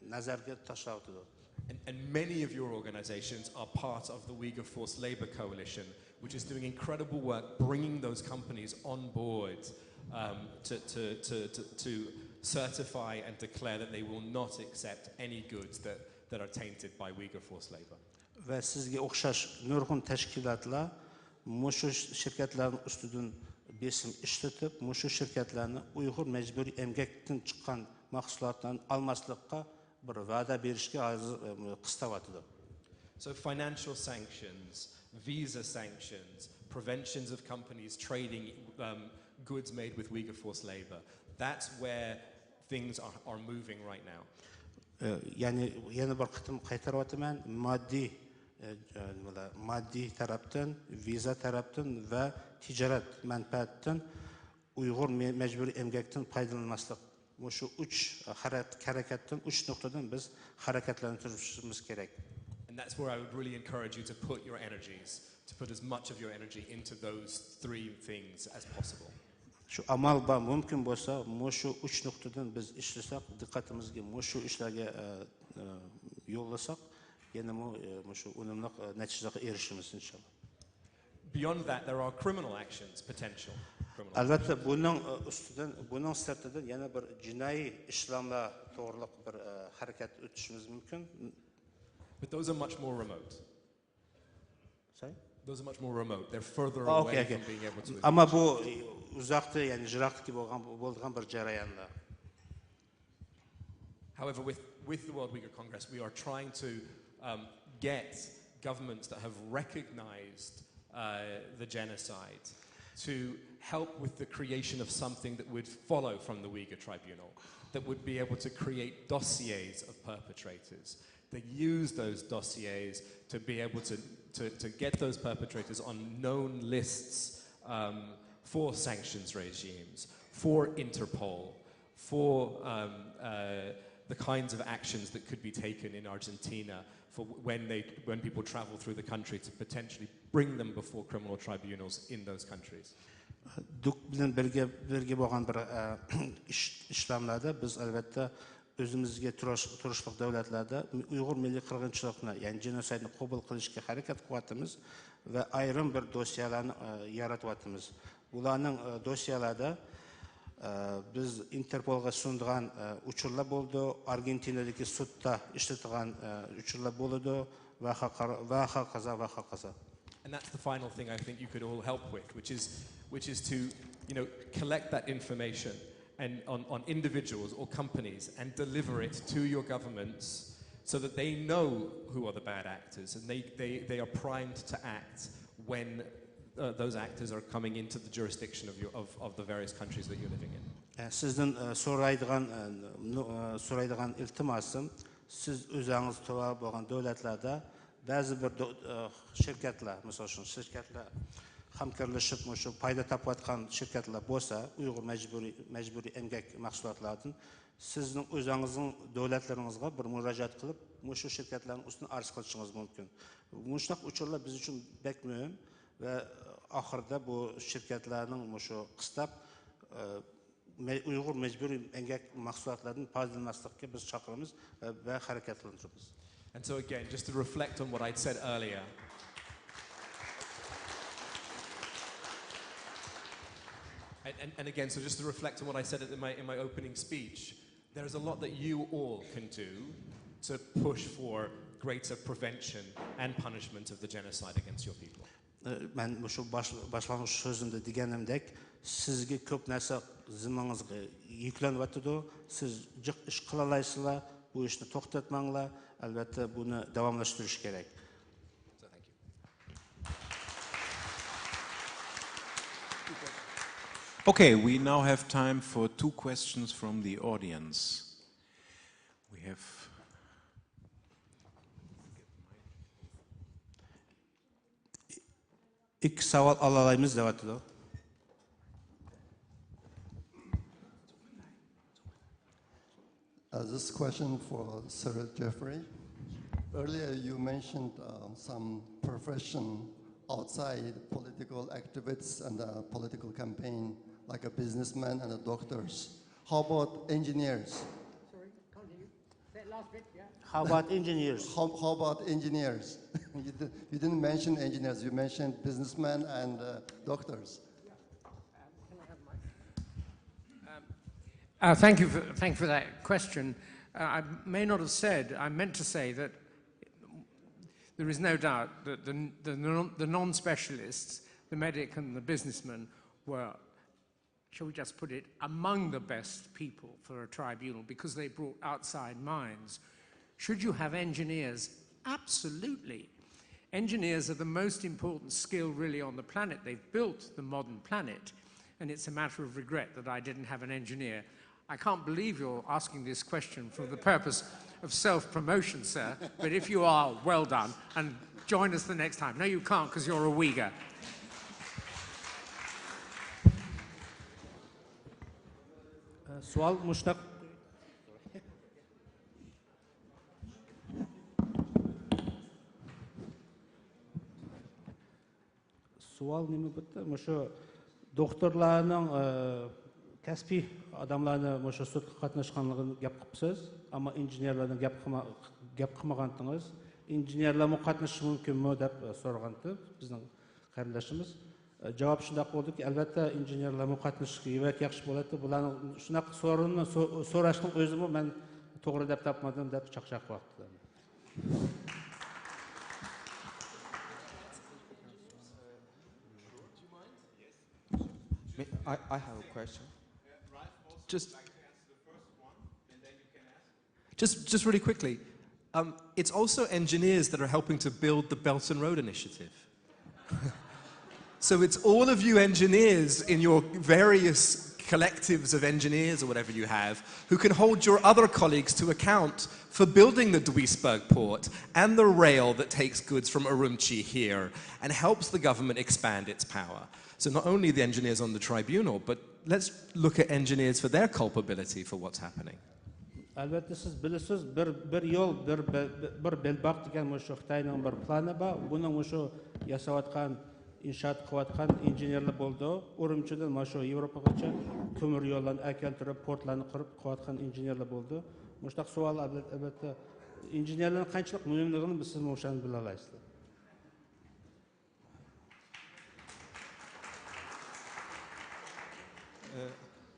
نەزەرگە تاشلاۋاتىدۇ. And, and many of your organizations are part of the Uyghur Forced Labor Coalition, which is doing incredible work bringing those companies on board um, to, to, to, to, to certify and declare that they will not accept any goods that, that are tainted by Uyghur forced labor. ۋە سىزگە ئوخشاش نۇرغۇن تەشكىلاتلار مۇشۇ شىركەتلەرنىڭ ئۈستىدىن بېسىم ئىشلىتىپ، مۇشۇ شىركەتلەرنى ئۇيغۇر مەجبۇرىي ئەمگەكتىن چىققان مەھسۇلاتلارنى ئالماسلىققا بىر ۋەدە بېرىشكە ھازىر، ئە، قىستاۋاتىدۇ. So financial sanctions, visa sanctions, preventions of companies trading um, goods made with Uyghur forced labor. That's where things are, are moving right now. ئە، يەنى يەنە بىر قېتىم قايتۇرۇۋاتىمەن، ماددىي، ئە، ئە، نېمىلەر، ماددىي تەرەپتىن، ۋىزا تەرەپتىن ۋە تىجارەت مەنپەئەتتىن ئۇيغۇر مە-، مەجبۇرىي ئەمگەكتىن پايدىلانماسلىق. مۇشۇ ئۈچ ھەرە-، ھەرىكەتتىن، ئۈچ نۇقتىدىن بىز ھەرىكەتلەندۈرۈشىمىز كېرەك. And that's where I would really encourage you to put your energies, to put as much of your energy into those three things as possible. شۇ ئامال بار، مۇمكىن بولسا، مۇشۇ ئۈچ نۇقتىدىن بىز ئىشلىسەك، دىققىتىمىزگە مۇشۇ ئىشلارغا، ئە، ئە، يوللىساق، يەنىمۇ، ئە، مۇشۇ ئۈنۈملۈك، ئە، نەتىجىلەرگە ئېرىشىمىز، ئىنشاللا. Beyond that, there are criminal actions, potential criminal. ئەلۋەتتە، بۇنىڭ، ئە، ئۈستىدىن، بۇنىڭ سىرتىدىن يەنە بىر جىنايى ئىشلاملار توغرىلىق بىر، ئە، ھەرىكەت ئۆتۈشىمىز مۇمكىن. But those are much more remote. Sorry? Those are much more remote. They're further Oh, away okay, okay. from being able to. ئەمما بۇ ئۇزاقتا، يەنى يىراقتىكى بولغان، بولىدىغان بىر جەريانلار. However, with, with the World Uyghur Congress, we are trying to um, get governments that have recognized uh, the genocide to help with the creation of something that would follow from the Uyghur Tribunal, that would be able to create dossiers of perpetrators, to use those dossiers to be able to, to, to get those perpetrators on known lists um, for sanctions regimes, for Interpol, for um, uh, the kinds of actions that could be taken in Argentina for when, they, when people travel through the country to potentially bring them before criminal tribunals in those countries. دۇك بىلەن بىرگە، بىرگە بولغان بىر، ئە، ئىش، ئىشلاملاردا بىز، ئەلۋەتتە، ئۆزىمىزگە تۇرۇش-، تۇرۇشلۇق دۆلەتلەردە ئۇيغۇر مىللىي قىرغىنچىلىقىنى، يەنى جېنوسايدنى قوبۇل قىلىشقا ھەرىكەت قىلىۋاتىمىز ۋە ئايرىم بىر دوسيېلارنى، ئە، يارىتىۋاتىمىز. بۇلارنىڭ، ئە، دوسيېلاردا، ئە، بىز ئىنتېرپولغا سۇنىدىغان، ئە، ئۇچۇرلار بولىدۇ، ئارگېنتىنادىكى سۇدتا ئىشلىتىدىغان، ئە، ئۇچۇرلار بولىدۇ ۋە ھاقار-، ۋە ھاكازا، ۋە ھاكازا. And that's the final thing I think you could all help with, which is, which is to, you know, collect that information and on, on individuals or companies and deliver it to your governments so that they know who are the bad actors and they, they, they are primed to act when uh, those actors are coming into the jurisdiction of, your, of, of the various countries that you're living in. ئە، سىزدىن ئە، سورايدىغان ئە، نو- ئە، سورايدىغان ئىلتىماسىم، سىز ئۆزىڭىز تۇرۇۋالغان دۆلەتلەردە بەزى بىر دو- ئە، شىركەتلەر، مىسال ئۈچۈن شىركەتلەر ھەمكارلىشىپ مۇشۇ پايدا تاپىۋاتقان شىركەتلەر بولسا، ئۇيغۇر مەجبۇرىي مەجبۇرىي ئەمگەك مەھسۇلاتلاردىن سىزنىڭ ئۆزىڭىزنىڭ دۆلەتلىرىڭىزغا بىر مۇراجىئەت قىلىپ، مۇشۇ شىركەتلەرنىڭ ئۈستىدىن ئارز قىلىشىڭىز مۇمكىن. مۇشۇنداق ئۇچۇرلار بىز ئۈچۈن بەك مۇھىم ۋە ئاخىرىدا بۇ شىركەتلەرنىڭ مۇشۇ قىستاپ، ئە، مە- ئۇيغۇر مەجبۇرىي ئەمگەك مەھسۇلاتلىرىدىن پايدىلانماسلىققا بىز چاقىرىمىز ۋە ھەرىكەتلەندۈرىمىز. And so, again, just to reflect on what I'd said earlier, and, and, and again, so just to reflect on what I said in my, in my opening speech, there is a lot that you all can do to push for greater prevention and punishment of the genocide against your people. مەن مۇشۇ باش باشلانغۇچ سۆزۈمدە دېگىنىمدەك، سىزگە كۆپ نەرسە زىممىڭىزغا يۈكلىنىۋاتىدۇ. سىز جىق ئىش قىلالايسىلەر. بۇ ئىشنى توختاتماڭلار. ئەلۋەتتە، بۇنى داۋاملاشتۇرۇش كېرەك. So, thank you. Okay, we now have time for two questions from the audience. We have ئىككى ساۋال ئالالايمىز دەۋاتىدۇ. Uh, this question for Sir Jeffrey. Earlier, you mentioned um, some profession outside political activists and a political campaign, like a businessman and a doctors. How about engineers? Sorry, can't hear you. Say the last bit, yeah. How about engineers? How, how about engineers? You, did, you didn't mention engineers. You mentioned businessmen and uh, doctors. Uh, thank you for, thank you for that question. Uh, I may not have said, I meant to say that there is no doubt that the, the, non- the non-specialists, the medic and the businessman, were, shall we just put it, among the best people for a tribunal because they brought outside minds. Should you have engineers? Absolutely. Engineers are the most important skill really on the planet. They've built the modern planet, and it's a matter of regret that I didn't have an engineer. I can't believe you're asking this question for the purpose of self-promotion, sir, but if you are, well done, and join us the next time. No, you can't because you're a Uyghur. سوئال مۇشۇنداق. سوئال نېمە بۇ يەردە؟ مۇشۇ دوختۇرلارنىڭ، ئە، كەسپىي ئادەملەرنى مۇشۇ سۇدقا قاتناشقانلىقىنى گەپ قىپسىز، ئەمما ئىنژېنېرلارنى گەپ قىلما- گەپ قىلمىغانتىڭىز. ئىنژېنېرلارمۇ قاتنىشىشى مۇمكىنمۇ دەپ، ئە، سورىغانتى بىزنىڭ قېرىنداشىمىز. ئە، جاۋاب شۇنداق بولدىكى، ئەلۋەتتە، ئىنژېنېرلارمۇ قاتنىشىشى بەك ياخشى بولاتتى. بۇلارنىڭ شۇنداق سورۇننى سو- سوراشنىڭ ئۆزىمۇ مەن توغرا دەپ تاپمىدىم دەپ چاقچاق قىلىۋاتىدۇ. May- I, I have a question. Just, just, just really quickly, um, it's also engineers that are helping to build the Belt and Road Initiative. So it's all of you engineers in your various collectives of engineers or whatever you have who can hold your other colleagues to account for building the Duisburg port and the rail that takes goods from Urumqi here and helps the government expand its power. So not only the engineers on the tribunal, but let's look at engineers for their culpability for what's happening. ئەلۋەتتە، سىز بىلىسىز، بىر، بىر يول، بىر، بىر، بىر بەلباغ دېگەن مۇشۇ خىتاينىڭ بىر پىلانى بار. بۇنىڭ مۇشۇ ياساۋاتقان، ئىنشائات قىلىۋاتقان ئىنژېنېرلار بولىدۇ. ئۈرۈمچىدىن مانا شۇ ياۋروپاغىچە كۆمۈر يوللارنى ئەكەلتۈرۈپ، پورتلارنى قۇرۇپ قىلىۋاتقان ئىنژېنېرلار بولىدۇ. مۇشۇنداق سوئال، ئەلۋەت-، ئەلۋەتتە، ئىنژېنېرلارنىڭ قانچىلىك مۇھىملىقىنى سىز مۇشۇندىن بىلالايسىز. Uh,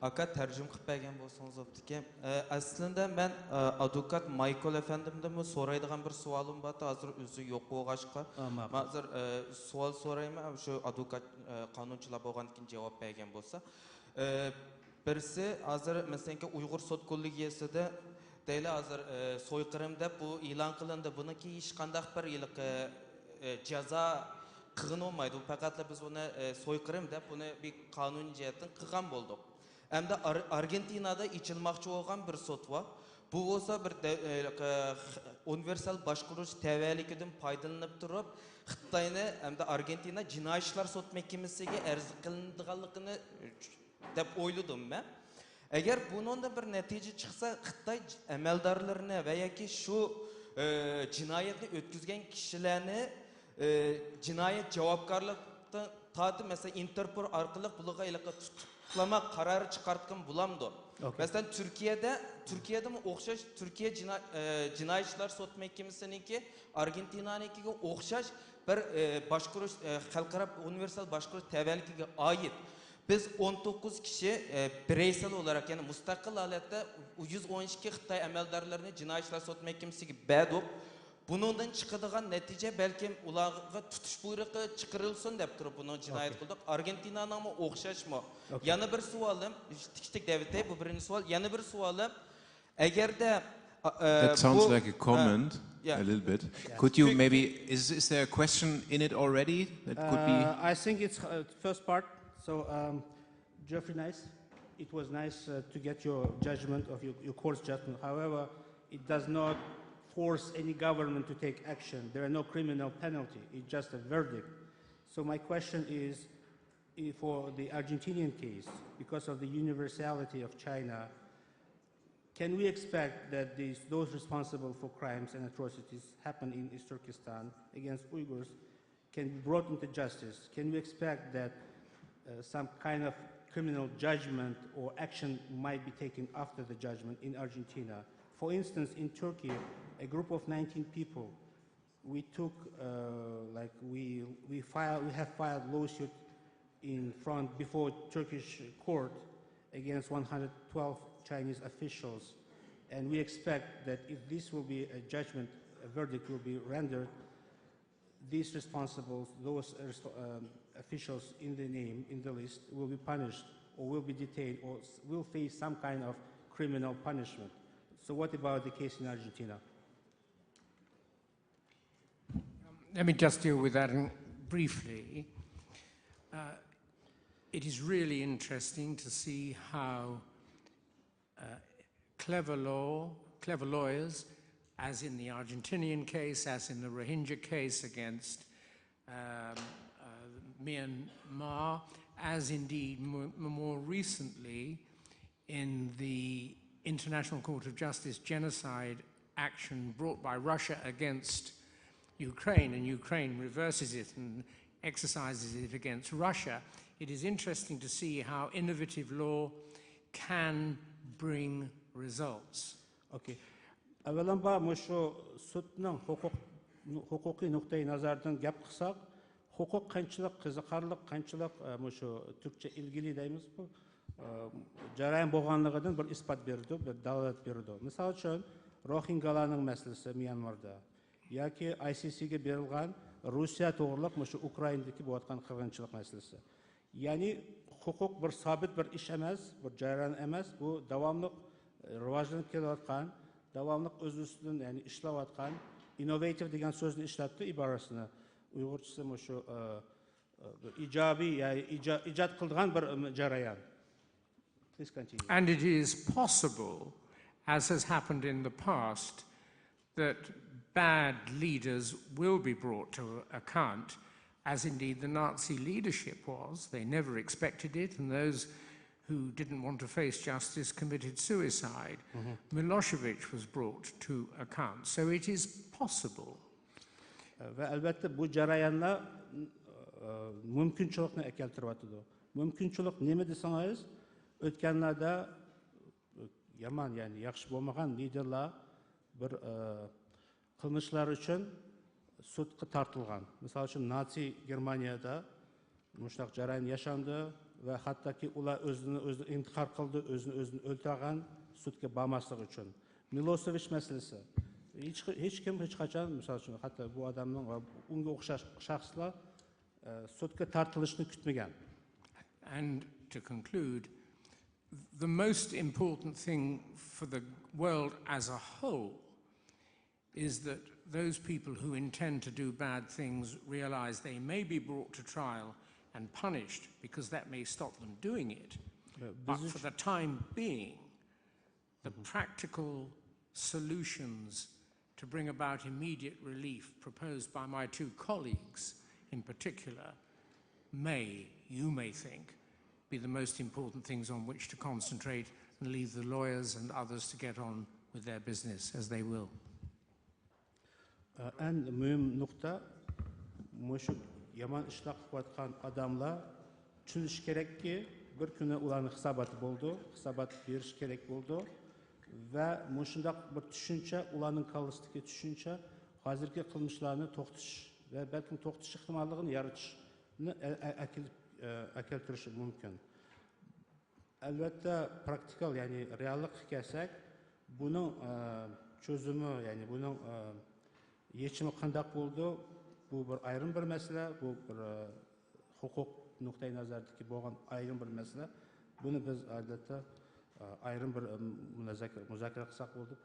ئاكا، تەرجىمە قىلىپ بەرگەن بولسىڭىز بوپتىكەن. ئە، ئەسلىندە مەن، ئە، ئادۋوكات مايكل ئەپەندىمدىنمۇ سورايدىغان بىر سوئالىم بارتى، ھازىر ئۆزى يوق بولغاچقا. ئا، ماقۇل. مەن ھازىر، ئە، سوئال سورايمەن، شۇ ئادۋوكات، ئە، قانۇنچىلار بولغاندىن كېيىن جاۋاب بەرگەن بولسا. ئە، بىرسى، ھازىر مەسىلەنكى ئۇيغۇر سوت كوللېگىيەسىدە دەيلى ھازىر، ئە، سويقىرىم دەپ بۇ ئېلان قىلىندى. بۇنىڭكى ھېچقانداق بىر ھېلىقى، ئە، جازا قىلغىنى بولمايدۇ. پەقەتلا بىز ئۇنى، ئە، سويقىرىم دەپ بۇنى بىر قانۇنىي جەھەتتىن قىلغان بولدۇق. ئەمدى ئار-، ئارگېنتىنادا ئېچىلماقچى بولغان بىر سوت بار. بۇ بولسا بىر دە-، ئە، ئۇنىۋېرسال باشقۇرۇش تەۋەلىكىدىن پايدىلىنىپ تۇرۇپ، خىتاينى ھەمدە ئارگېنتىنا جىنايى ئىشلار سوت مەھكىمىسىگە ئەرز قىلىنىدىغانلىقىنى دەپ ئويلىدىم مەن. ئەگەر بۇنىڭدىن بىر نەتىجە چىقسا، خىتاي ئەمەلدارلىرىنى ۋە ياكى شۇ، ئە، جىنايەتنى ئۆتكۈزگەن كىشىلەرنى، ئە، جىنايەت جاۋابكارلىقتىن تارتىپ، مەسىلەن، ئىنتېرپول ئارقىلىق بۇلارغا ھېلىقى تۇتۇقلىما قارارى چىقارتقىلى بولامدۇ؟ ئوكەي. مەسىلەن، تۈركىيەدە، تۈركىيەدىمۇ ئوخشاش، تۈركىيە جىنا-، ئە، جىنايى ئىشلار سوت مەھكىمىسىنىڭكى ئارگېنتىنانىڭكىگە ئوخشاش بىر، ئە، باشقۇرۇش، ئە، خەلقئارا ئۇنىۋېرسال باشقۇرۇش تەۋەلىكىگە ئائىت. بىز ئون توققۇز كىشى، ئە، بىرەيسەل ئولاراق، يەنى مۇستەقىل ھالەتتە يۈز ئون ئىككى خىتاي ئەمەلدارلىرىنى جىنايى ئىشلار سوت مەھكىمىسىگە بەردۇق. بۇنىڭدىن چىقىدىغان نەتىجە بەلكىم ئۇلارغا تۇتۇش بۇيرۇقى چىقىرىلسۇن دەپ تۇرۇپ بۇنى جىنايەت قىلدۇق. ئارگېنتىنانىڭمۇ ئوخشاشمۇ؟ ئوكەي. يەنە بىر سوئالىم، تىك-، تىك-، دەۋېتەي، بۇ بىرىنچى سوئال. يەنە بىر سوئالىم، ئەگەردە، ئە، ئە، That sounds بۇ، like a ئە، comment, yeah. A little bit. Yeah. Could you maybe, is, is there a question in it already that could be? Uh, I think it's, uh, first part. So, um, Jeffrey Nice, it was nice, uh, to get your judgment of your, your court's judgment. However, it does not force any government to take action. There are no criminal penalty. It's just a verdict. So my question is, i-, for the Argentinian case, because of the universality of China, can we expect that these, those responsible for crimes and atrocities happen in East Turkestan against Uyghurs can be brought into justice? Can we expect that, uh, some kind of criminal judgment or action might be taken after the judgment in Argentina? For instance, in Turkey, a group of nineteen people, we took, uh, like, we, we filed, we have filed lawsuit in front, before Turkish court against one hundred twelve Chinese officials. And we expect that if this will be a judgment, a verdict will be rendered, these responsibles, those, uh, resp-, um, officials in the name, in the list, will be punished or will be detained or s-, will face some kind of criminal punishment. So what about the case in Argentina? Let me just deal with that in, briefly. Uh, it is really interesting to see how, uh, clever law, clever lawyers, as in the Argentinian case, as in the Rohingya case against, um, uh, Myanmar, as indeed mo-, more recently in the International Court of Justice genocide action brought by Russia against Ukraine, and Ukraine reverses it and exercises it against Russia. It is interesting to see how innovative law can bring results. ئوكەي. ئەۋۋەلامبا مۇشۇ سوتنىڭ ھوقۇق، ھوقۇقىي نۇقتىئى نەزەردىن گەپ قىلساق، ھوقۇق قانچىلىك قىزىقارلىق، قانچىلىك، ئە، مۇشۇ تۈركچە ئىلگىلى دەيمىزكۇ، ئە، جەريان بولغانلىقىدىن بىر ئىسپات بېرىدۇ، بىر دالالەت بېرىدۇ. مىسال ئۈچۈن، روھىنگالارنىڭ مەسىلىسى ميانماردا ياكى ئاي سىي سىيگە بېرىلغان روسىيە توغرىلىق مۇشۇ ئۇكرائىنادىكى بولۇۋاتقان قىرغىنچىلىق مەسىلىسى. يەنى ھوقۇق بىر سابىت بىر ئىش ئەمەس، بىر جەريان ئەمەس، بۇ داۋاملىق، ئە، راۋاجلىنىپ كېلىۋاتقان، داۋاملىق ئۆز ئۈستىدىن، يەنى ئىشلەۋاتقان، ئىننوۋېيتىپ دېگەن سۆزنى ئىشلەتتى ئىبارىسىنى. ئۇيغۇرچىسى مۇشۇ، ئە، ئە، بىر ئىجابىي، يەنى ئىجا-، ئىجاد قىلىدىغان بىر، ئە، جەريان. Please continue. And it is possible, as has happened in the past, that bad leaders will be brought to account, as indeed the Nazi leadership was. They never expected it, and those who didn't want to face justice committed suicide. Milosevic was brought to account. So it is possible. ۋە ئەلۋەتتە بۇ جەريانلار، ئە، مۇمكىنچىلىكنى ئەكەلتۈرۈۋاتىدۇ. مۇمكىنچىلىك نېمە دېسىڭىز، ئۆتكەنلەردە يامان، يەنى ياخشى بولمىغان لىدېرلار بىر، ئە، قىلمىشلار ئۈچۈن سوتقا تارتىلغان. مىسال ئۈچۈن، ناتسى گېرمانىيەدە مۇشۇنداق جەريان ياشاندى ۋە ھەتتاكى ئۇلار ئۆزىنى ئۆزى ئىنتىھار قىلدى، ئۆزىنى ئۆزىنى ئۆلتۈرگەن، سۈتكە بارماسلىقى ئۈچۈن. مىلوسېۋىچ مەسىلىسى. ھېچ، ھېچكىم ھېچقاچان، مىسال ئۈچۈن، ھەتتا بۇ ئادەمنىڭ ۋە ئۇنىڭغا ئوخشاش شەخسلەر، ئە، سۈتكە تارتىلىشنى كۈتمىگەن. And to conclude, the most important thing for the world as a whole is that those people who intend to do bad things realize they may be brought to trial and punished, because that may stop them doing it. But for the time being, the practical solutions to bring about immediate relief proposed by my two colleagues in particular may, you may think, be the most important things on which to concentrate and leave the lawyers and others to get on with their business as they will. ئەڭ مۇھىم نۇقتا، مۇشۇ يامان ئىشلار قىلىۋاتقان ئادەملەر چۈشىنىشى كېرەككى، بىر كۈنى ئۇلارنىڭ ھېساباتى بولىدۇ، ھېسابات بېرىشى كېرەك بولىدۇ. ۋە مۇشۇنداق بىر چۈشەنچە، ئۇلارنىڭ كاللىسىدىكى چۈشەنچە ھازىرقى قىلمىشلارنى توختىتىش ۋە بەلكىم توختىتىش ئېھتىماللىقىنى يارىتىشنى ئە-، ئە-، ئەكېلىپ، ئە، ئەكەلتۈرۈشى مۇمكىن. ئەلۋەتتە، پراكتىكال، يەنى رېئاللىققا كەلسەك، بۇنىڭ، ئە، چۆزۈمى، يەنى بۇنىڭ، ئە، يېچىمى قانداق بولىدۇ؟ بۇ بىر ئايرىم بىر مەسىلە، بۇ بىر، ئە، ھوقۇق نۇقتەي نەزەردىكى بولغان ئايرىم بىر مەسىلە. بۇنى بىز، ئادەتتە، ئە، ئايرىم بىر، ئە، مۇنازاكىرە، مۇزاكىرە قىلساق بولىدۇ.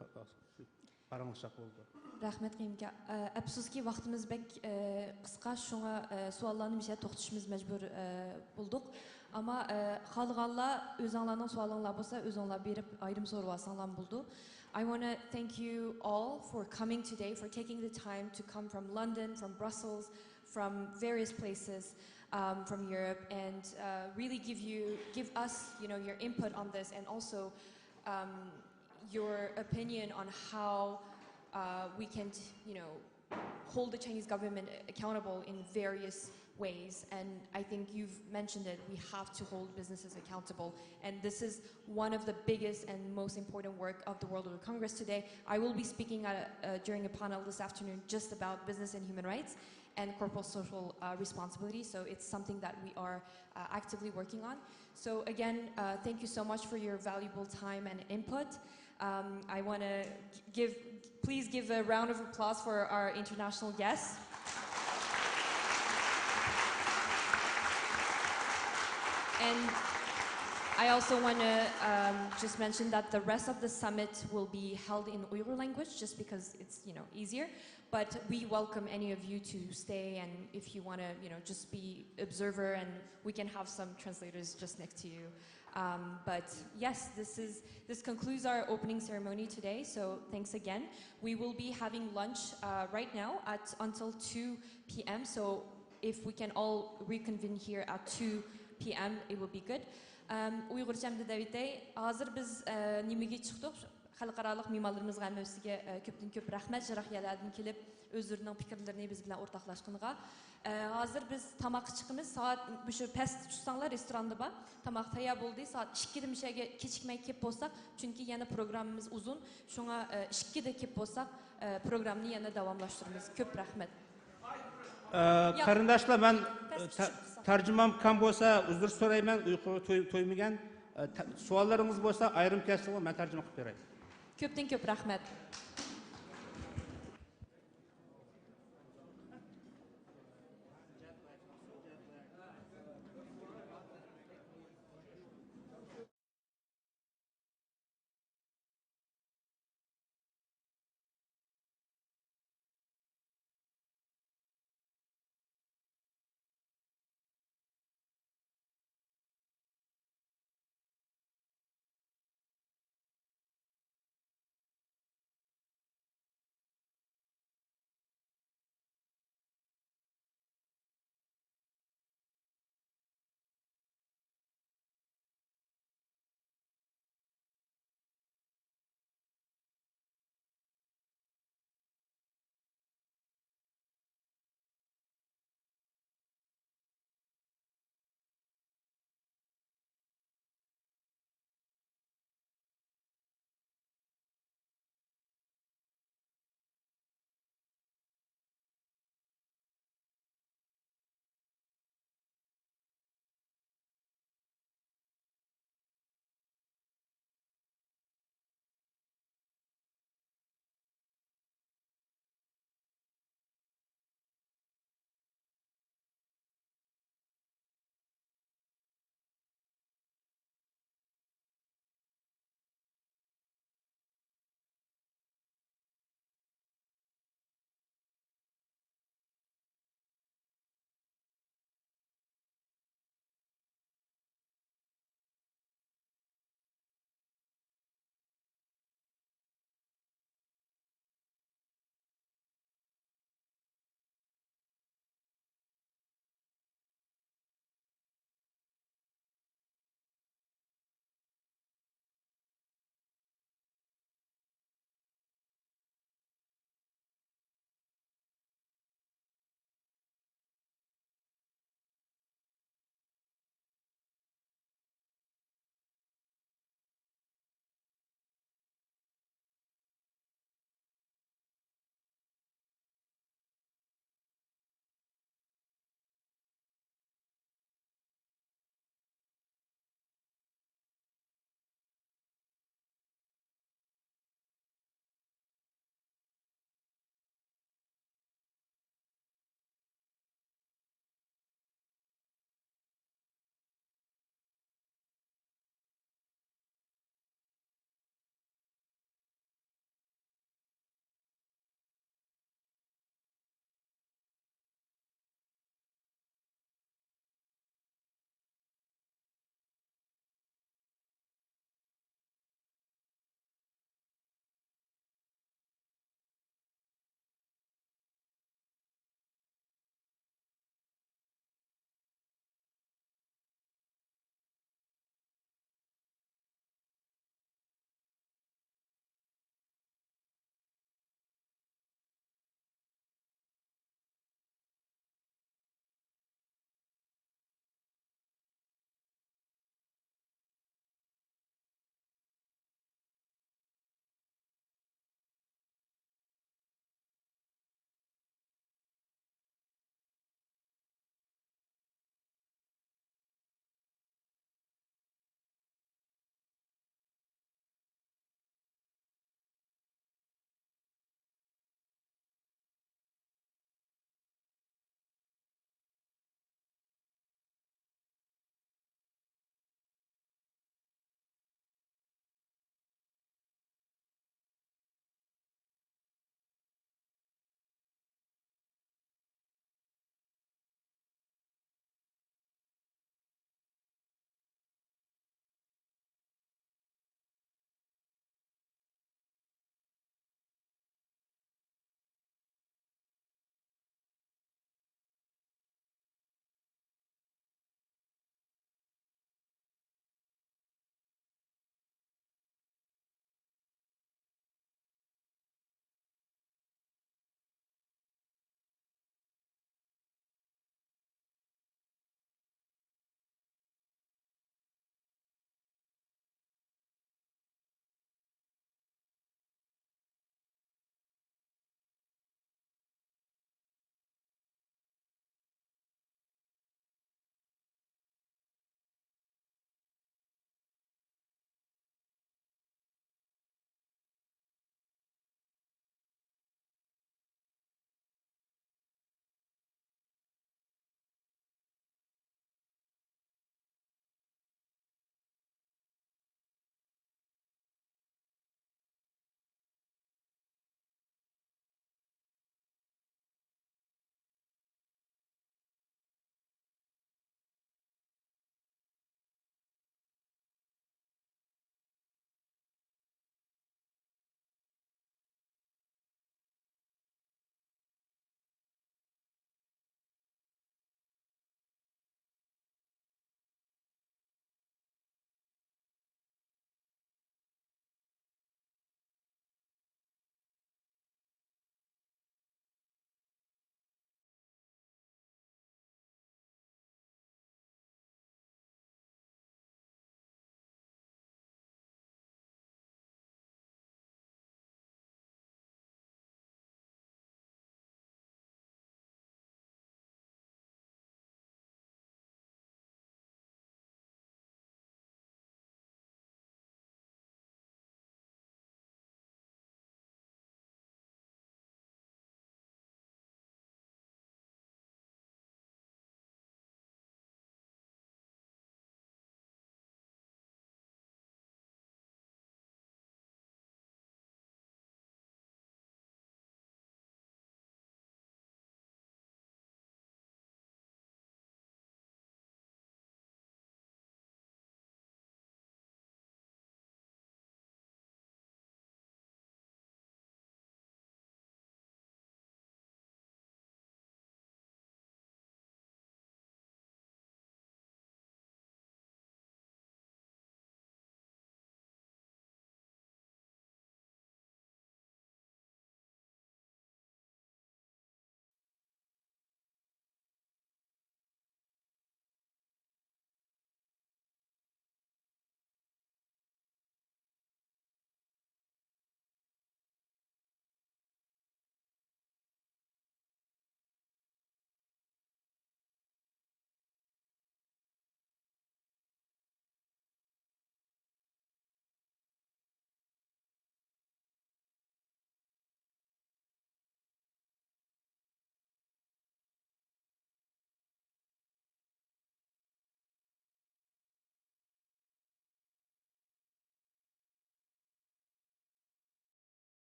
پاراڭلىشاق بولىدۇ. رەھمەت، قېيۇم ئاكا. ئە، ئەپسۇسكى، ۋاقتىمىز بەك، ئە، قىسقا، شۇڭا، ئە، سوئاللارنى مۇشۇ يەردە توختىتىشىمىز مەجبۇر، ئە، بولدۇق. ئەمما، ئە، خالىغانلار ئۆزۈڭلارنىڭ سوئالىڭلار بولسا، ئۆزۈڭلار بېرىپ ئايرىم سورىۋالساڭلارمۇ بولىدۇ. I want to thank you all for coming today, for taking the time to come from London, from Brussels, from various places, um, from Europe, and, uh, really give you, give us, you know, your input on this, and also, um, your opinion on how, uh, we can, you know, hold the Chinese government accountable in various ways. And I think you've mentioned it, we have to hold businesses accountable. And this is one of the biggest and most important work of the World Order Congress today. I will be speaking at a, uh, during a panel this afternoon just about business and human rights and corporate social, uh, responsibility. So it's something that we are, uh, actively working on. So again, uh, thank you so much for your valuable time and input. Um, I want to give, please give a round of applause for our international guests. And I also want to, um, just mention that the rest of the summit will be held in Uyghur language, just because it's, you know, easier. But we welcome any of you to stay, and if you want to, you know, just be observer, and we can have some translators just next to you. Um, but yes, this is, this concludes our opening ceremony today. So thanks again. We will be having lunch, uh, right now at until two p.m. So if we can all reconvene here at two p.m., it would be good. Um, ئۇيغۇرچە ئەمدى دەۋېتەي. ھازىر بىز، ئە، نېمىگە چىقتۇق؟ خەلقئارالىق مېھمانلىرىمىزغا ھەممىسىگە، ئە، كۆپتىن كۆپ رەھمەت، يىراق يەرلەردىن كېلىپ ئۆزلىرىنىڭ پىكىرلىرىنى بىز بىلەن ئورتاقلاشقىنىغا. ئە، ھازىر بىز تاماققا چىقىمىز. سائەت، مۇشۇ پەستە چۈشسەڭلار رېستوراندا بار. تاماق تەييار بولدى. سائەت ئىككىدە مۇشۇ يەرگە كېچىكمەي كېلىپ بولساق، چۈنكى يەنە پروگراممىمىز ئۇزۇن. شۇڭا، ئە، ئىككىدە كېلىپ بولساق، ئە، پروگراممىنى يەنە داۋاملاشتۇرىمىز. كۆپ رەھمەت. ئە، ياق. قېرىنداشلار، مەن، پەس ئە، تە-، چۈشۈپ قالسام. تەرجىمام كام بولسا ئۇزۇر سورايمەن، ئۇيقۇغا توي-، تويمىغان. ئە، تە-، سوئاللىرىڭىز بولسا ئايرىم كەلسىڭىز مەن تەرجىمە قىلىپ بېرەي. كۆپتىن كۆپ رەھمەت.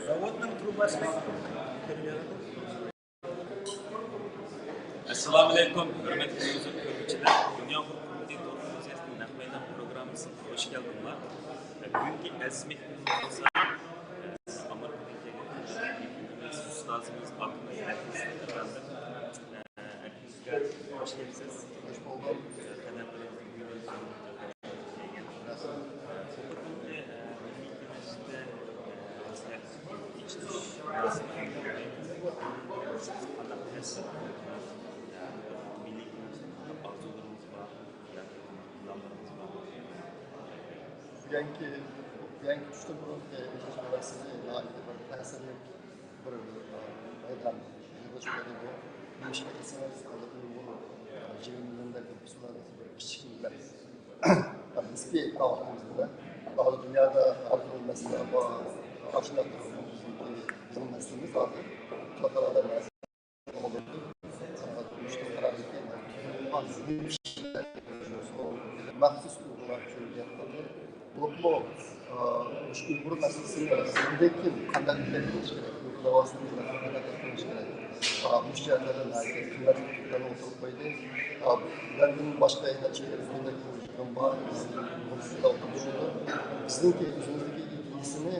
زاۋۇتنىڭ تۇرۇباسىنى كۆتۈرۈۋېرىڭ. ئەسسالامۇئەلەيكۇم، ھۆرمەتلىك تېلېۋىزور كۆرگۈچىلەر! دۇنيا ئۇيغۇر قۇرۇلتىيى تور تېلېۋىزىيەسىنىڭ نەق مەيدان پروگراممىسىغا خۇش كەلدىڭلار. بۈگۈنكى ئەزىز مېھمىنىمىز بولسا، ئامېرىكىدىن كەلگەن ئۇستازىمىز، ئاكىمىز ئەزىز ئەپەندىم. ئەركىنىزگە خۇش كەپسىز. خۇش بولدۇق. قەدەملىرىڭىزنى گۈللەندۈرۈپ كەلگەن. بۇ قېتىمقى مىللىي كېڭەشتە سىياسىي ئېچىلىش مۇراسىمى ئۆتكۈزۈلدى. سىز قانداق تەسىر، مىللىي كېڭەشتە قانداق ئارزۇلىرىڭىز بار ياكى پىلانلىرىڭىز بار؟ بۈگۈنكى، بۈگۈنكى چۈشتىن بۇرۇنقى ئېچىلىش مۇراسىمى ناھايىتى بىر تەسىرلىك بىر، ئە، مەيدان يىغىلىش بولدى بۇ. نېمىشقا دېسىڭىز، ھازىر ئۇيغۇر، ئە، يىگىرمە مىليوندەك نوپۇسلۇق بىر كىچىك مىللەت. نىسپىي ۋاقتىمىزدا ھازىر دۇنيادا ھەر خىل مەسىلىلەر بار. ئاشۇنداق بىزنىڭ مەسىلىمىز ھازىر خەلقئارادا مەسىلە بولدى. مۇشۇ خەلقئارادىكى مەخسۇس ئۇيغۇرلار ئۈچۈن يەتكەندە بولۇپمۇ، ئا، مۇشۇ ئۇيغۇر مەسىلىسىنى بۇندىن كېيىن قانداق ھەل قىلىش كېرەك؟ ئۇيغۇر داۋاسىنى قانداق ھەل قىلىش كېرەك؟ ئا، مۇشۇ جەھەتلەردە ناھايىتى قىممەتلىك پىكىرلەرنى ئوتتۇرىغا قويدى. ئا، مەندىن باشقا يەنە چېگرا يېقىندىكى مۇھىتىم بار، بىزنىڭكى ئۆزىمىزدىكى ئىدىيىسىنى،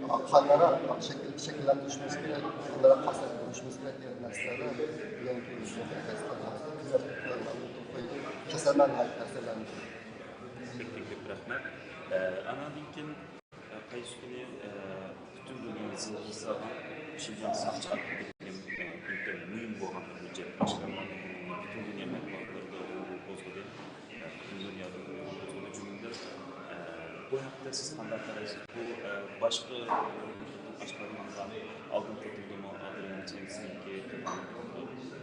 ئا، قانداقراق شەكىل، شەكىللەندۈرۈشىمىز كېرەك، قانداقراق قاسلاشتۇرۇشىمىز كېرەك دېگەن مەسىلىلەردە بۇيانكى قىممەتلىك پىكىرلەرنى ئوتتۇرىغا قويدى. شەخسەن مەن ناھايىتى تەسىرلەندىم. كۆپتىن كۆپ رەھمەت. ئە، ئاناندىن كېيىن، ئە، قايسى كۈنى، ئە، پۈتۈن دۇنيا زىلزىلە سالغان شىنجاڭ ساقچى ئاتلىق بىلىم، ئە، ئىنتايىن مۇھىم بولغان بىر ھۆججەت ئاشكارىلاندى. پۈتۈن دۇنيا مەتبۇئاتلىرىدا ئۇ قوزغىدى. ئە، پۈتۈن دۇنيادا ئۇ قوزغىدى جۈملىدىن. ئە، بۇ ھەقتە سىز قانداق قارايسىز؟ بۇ، ئە، باشقا ئاشكارىلانغان ئالدىنقى قېتىمدىمۇ ئادرىان چېنسنىڭكى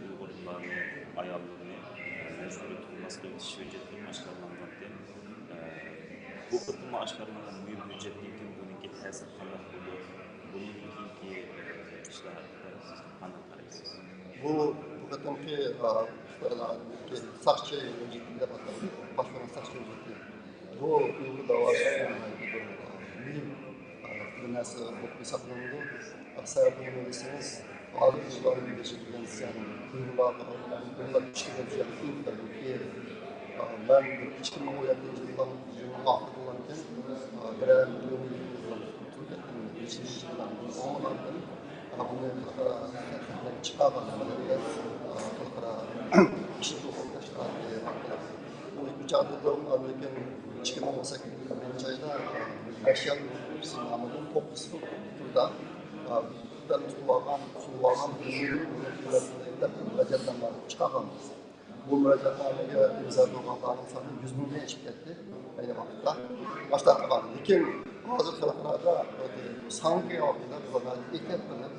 ئۇيغۇرلارنى، ئاياللىرىنى، ئە، مەجبۇرىي تۇرمۇسقا ئېتىش ھۆججەتلىرى ئاشكارىلانغانتى. بۇ قېتىممۇ ئاشكارىلانغان مۇھىم ھۆججەتتىن كېيىن بۇنىڭكى تەسىرى قانداق بولىدۇ؟ بۇنىڭدىن كېيىنكى، ئىشلار ھەققىدە سىز قانداق قارايسىز؟ بۇ، بۇ قېتىمقى، ئا، ساقچى ھۆججىتى دەپ ئاتالدى. باشقۇرغان ساقچى ھۆججىتى. بۇ ئۇيغۇر داۋاسى ئۈچۈن بىر، ئا، مۇھىم، ئا، بىر نەرسە بولۇپ ھېسابلىنىدۇ. سەۋەبى نېمە دېسىڭىز، ھازىر ئۇيغۇرلارنىڭ بېشىغا كەلگەن زىيان، ئۇيغۇرلارغا، ئۇيغۇرلارغا كەلگەن زىيان ئىنتايىن ئېغىر. مەن بىر ئىككى مىڭ ئون يەتتىنچى يىلنىڭ، يىلنىڭ ئاخىرىدىن كېيىن، بىرەر مىليون يىل تۇرۇپ كەتتىم. بىر ئىككى يىل ئاڭلىمىغانتىم. بۇنى خەتلەرگە چىقارغان، خەلقئارا ئىشلىتىش تەشكىلاتى ئارقىلىق. بۇ ئىككى چاغدىدىم، ئاندىن كېيىن ئىككى مىڭ ئون سەككىزىنچى يىلى بىرىنچى ئايدا، ئە، بەش يىل سىنامىدىن توققۇز يىل تۇردى. ئە، بىردەم سۇنۇۋالغان، سۇنۇۋالغان بىر يىل مۇددەتتە مۇراجىئەتنامە چىقارغانمىز. بۇ مۇراجىئەتنامىگە ئىمزا قويغانلارنىڭ سانى يۈز مىڭدىن ئېشىپ كەتتى ئەينى ۋاقىتتا. باشلاپ قالغان. لېكىن ھازىر خەلقئارادا سانغا كەلگەن ۋاقتىدا بۇلار ئېھتىيات قىلىپ،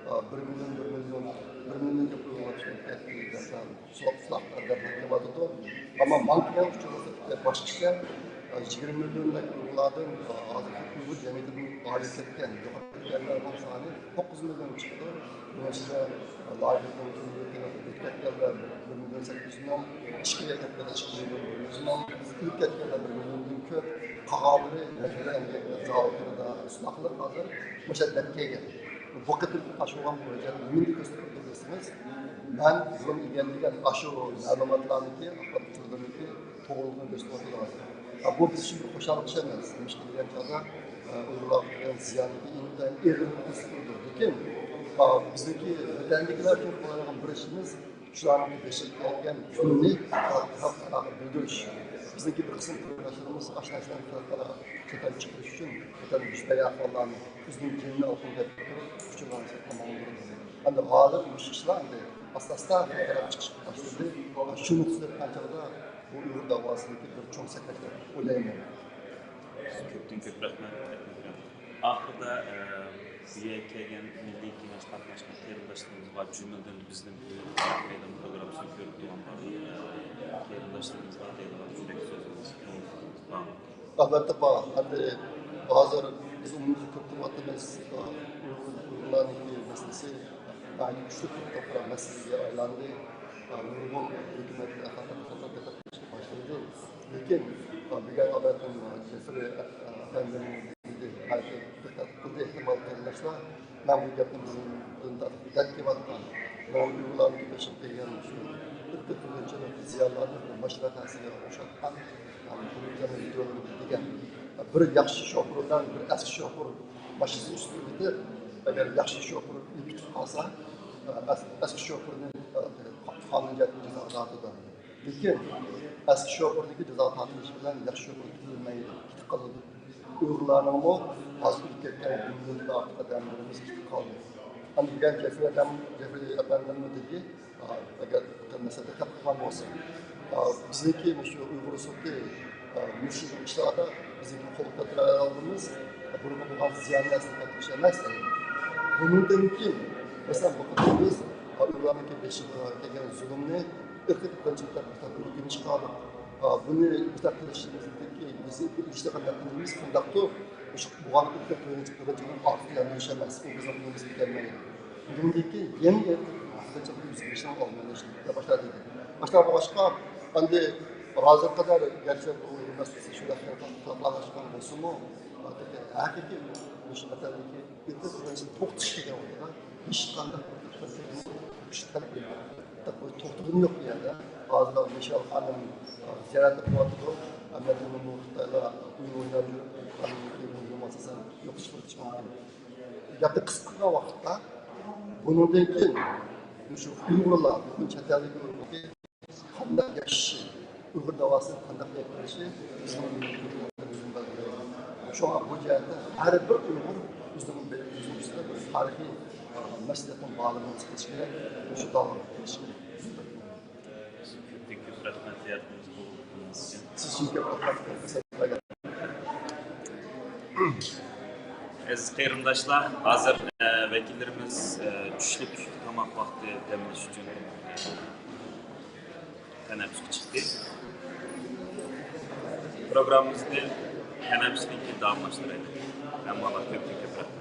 ئە، بىر مىليون، بىر مىليون، بىر مىليونغا قويۇۋاتىش ئېھتىيات قىلىپ، سوراق، سوراق دەپ كېلىۋاتىدۇ. ئەمما ماڭا كەلگەن ئۇچۇر بولسا باشقىچە، يىگىرمە مىليوندەك ئۇيغۇرلاردىن، ھازىرقى ئۇيغۇر جەمئىيىتىدىن ئايرىلىپ كەتكەن، يوقاپ كەتكەنلەرنىڭ سانى توققۇز مىليون چىقىدۇ. بۇنىڭ ئىچىدە لاگېردىن ئۆتۈپ كەتكەنلەر بىر مىليون سەككىز يۈز مىڭ، ئىچكىرىگە كەتكەنلەر ئىككى مىليون بىر يۈز مىڭ، ئۆلۈپ كەتكەنلەر بىر مىليوندىن كۆپ، قالغانلىرى مەجبۇرىي ئەمگەك زاۋۇتلىرىدا تۇتۇلۇپ ھازىر مۇشۇ يەردە كەلگەن. بۇ قېتىم ئاشۇرغان بۇ ھۆججەت نېمىنى كۆرسىتىپ تۇردى دېسىڭىز، مەن بۇرۇن ئىگىلىگەن ئاشۇ مەلۇماتلارنىڭكى، ئاخبارات ئۇچۇرلىرىنىڭكى توغرىلىقىنى كۆرسىتىۋاتىدۇ ھازىر. بۇ بىز ئۈچۈن بىر خۇشاللىق ئىش ئەمەس. نېمىشقا دېگەن چاغدا، ئۇيغۇرلارغا قىلغان زىياننىڭكى ئىنتايىن ئېغىرلىقىنى كۆرسىتىدۇ. لېكىن، بىزنىڭكى ۋەتەندىكىلەر ئۈچۈن قىلالايدىغان بىر ئىشىمىز، شۇلارنىڭ بېشىغا كەلگەن كۈننى خەلقئاراغا بىلدۈرۈش. بىزنىڭكى بىر قىسىم قېرىنداشلىرىمىز ئاشۇ نەرسىلەرنى خەلقئاراغا چەت ئەلگە چىقىرىش ئۈچۈن، چەت ئەلدە يۈز بەرگەن ئەھۋاللارنى ئۆزىنىڭ جېنىنى ئالغىلى بېرىپ تۇرۇپ، ئۇچۇرلارنى ساقلىماقنى بىلدۈرىدۇ. ئەمدى ھازىر مۇشۇ ئىشلار ئەمدى ئاستا-ئاستا خەلقئاراغا چىقىشقا باشلىدى. شۇنى تۈزەتكەن چاغدا بۇ ئۇيغۇر داۋاسىنىڭكى بىر چوڭ سەھىپە دەپ ئويلايمەن. كۆپتىن كۆپ رەھمەت، ئەكرەم ئاكا. ئاخىرىدا، ئە، بۇ يەرگە كەلگەن مىللىي كېڭەش قاتناشقان قېرىنداشلىرىمىزغا، جۈملىدىن بىزنىڭ بۇ مەيدان پروگراممىسىنى كۆرۈپ تۇرغان بارلىق، ئە، قېرىنداشلارمىزغا دەيدىغان يۈرەك سۆزىڭىز بارمۇ؟ ئەلۋەتتە بار. ئەمدى ھازىر بىز ئومۇميۈزلۈك كۆپ تىللاۋاتىمىز. ئۇيغۇر، ئۇيغۇرلارنىڭكى مەسىلىسى ناھايىتى كۈچلۈك بىر خەلقئارا مەسىلىگە ئايلاندى. نۇرغۇن ھۆكۈمەتكە خاتىرە دىققەت قىلىشقا باشلايدۇ. لېكىن بۈگۈن ئابەتتىن جېفرى ئەپەندىمىز دېدى، بەلكى دىققەت قىلدى، ئېھتىمال قېرىنداشلار. مەن بۇ گەپنى بۇرۇندىن تارتىپ دەپ كېلىۋاتقان، مەن ئۇيغۇرلارنىڭ بېشىغا كەلگەن شۇ ئىرقىي قىرغىنچىلىق زىيانلارنى بىر ماشىنا تەسىرىگە ئوخشاتقان، يەنى بۇنى بىزنىڭ ۋىدېئولىرىمىز دېگەن، بىر ياخشى شوپۇر بىلەن بىر ئەسكى شوپۇر ماشىنىسى ئۈستىگە ئۆتۈپ، ئەگەر ياخشى شوپۇر ئۆتۈپ قالسا، ئەس-، ئەسكى شوپۇرنى قانۇن جەھەتتىن جازاغا تارتىدۇ. لېكىن ئەسكى شوپۇردىكى جازا تارتىلىشى بىلەن ياخشى شوپۇر تۈزۈلمەيدۇ، كېتىپ قالىدۇ. ئۇيغۇرلارنىڭمۇ ھازىر ئۆلۈپ كەتكەن بىر مىليوندىن ئارتۇق ئادەملىرىمىز كېتىپ قالدى. ئەمدى بۈگۈن جېفرى ئەپەندىممۇ دېدى، ئەگەر مەسىلە دىققەت قىلغان بولسا، بىزنىڭكى مۇشۇ ئۇيغۇر سوتى مۇشۇ ئىشلاردا بىزنىڭكى قول كۆتۈرەلمىمىز، بۇنىڭغا بولغان زىياننى ئەسلى كەلتۈرۈش ئەمەس. بۇنىڭدىن كېيىن، مەسىلەن، بۇ قېتىم بىز ئۇيغۇرلارنىڭكى بېشىغا كەلگەن زۇلۇمنى ئىرقىي قىرغىنچىلىق دەپ ئۆگىنىش قىلدۇق. بۇنى بىز قىلىشىمىزدىكى بىز ئىشلىغان نەتىجىمىز قانداقتۇر؟ مۇشۇ بولغان ئىرقىي قىرغىنچىلىقنى ئارقىغا ياندۇرۇش ئەمەس، ئۇ بىزنىڭ قولىمىزغا كەلمەيدۇ. بۇنىڭدىن كېيىن يېڭى ئىرقىي قىرغىنچىلىقنى يۈزگە چىقىرىش ئالمىشىپ باشلايدۇ. باشلاپ بولغاچقا، ئەمدى ھازىرغا قەدەر گەرچە بۇ مەسىلىسى شۇنداق خىلاپلاشقان بولسىمۇ، ھەقىقىي مۇشۇ ۋەتەندىكى ئىرقىي قىرغىنچىلىقنى توختىتىش دېگەن ۋاقىتتا ھېچقانداق بىر كۈچ تەلەپ قىلمايدۇ. توختىغىنى يوق بۇ يەردە. ھازىر مىشېل خانىم زىيارەت قىلىۋاتىدۇ. ئەمەلىيەتتە بۇ خىتايلار ئويۇن ئويناپ يۈرۈپ، قانۇن ئاساسەن يوقىتىش قىلىشى مۇمكىن. گەپنى قىسقا قىلغان ۋاقىتتا، بۇنىڭدىن كېيىن مۇشۇ ئۇيغۇرلار، پۈتۈن چەت ئەلدىكى ئۇيغۇرلار قانداق ياشىشى، ئۇيغۇر داۋاسىنى قانداق ئېلىپ بېرىشى بىزنىڭ مىللىي ھۆكۈمىتىمىزنىڭ بەلگىلىگەن. شۇڭا بۇ جەھەتتە ھەر بىر ئۇيغۇر ئۆزىنىڭ، ئۆزىنىڭ ئۈستىدە بىر تارىخىي مەسئۇلىيەتنىڭ بارلىقىنى ھېس قىلىشى كېرەك. شۇ داۋاغا كېلىشى كېرەك. كۆپتىن كۆپ رەھمەت زىيارىتىمىزگە قوبۇل قىلغىنىڭىز ئۈچۈن. سىز ئۈچۈن كۆپ رەھمەت. ئەزىز قېرىنداشلار، ھازىر، ئە، ۋەكىللىرىمىز، ئە، چۈشلۈك تاماق ۋاقتى دەم ئېلىش ئۈچۈن، ئە، تەنەپپۇسقا چىقتى. پروگراممىمىزنى تەنەپپۇستىن كېيىن داۋاملاشتۇرايلى. ھەممىڭلارغا كۆپتىن كۆپ رەھمەت.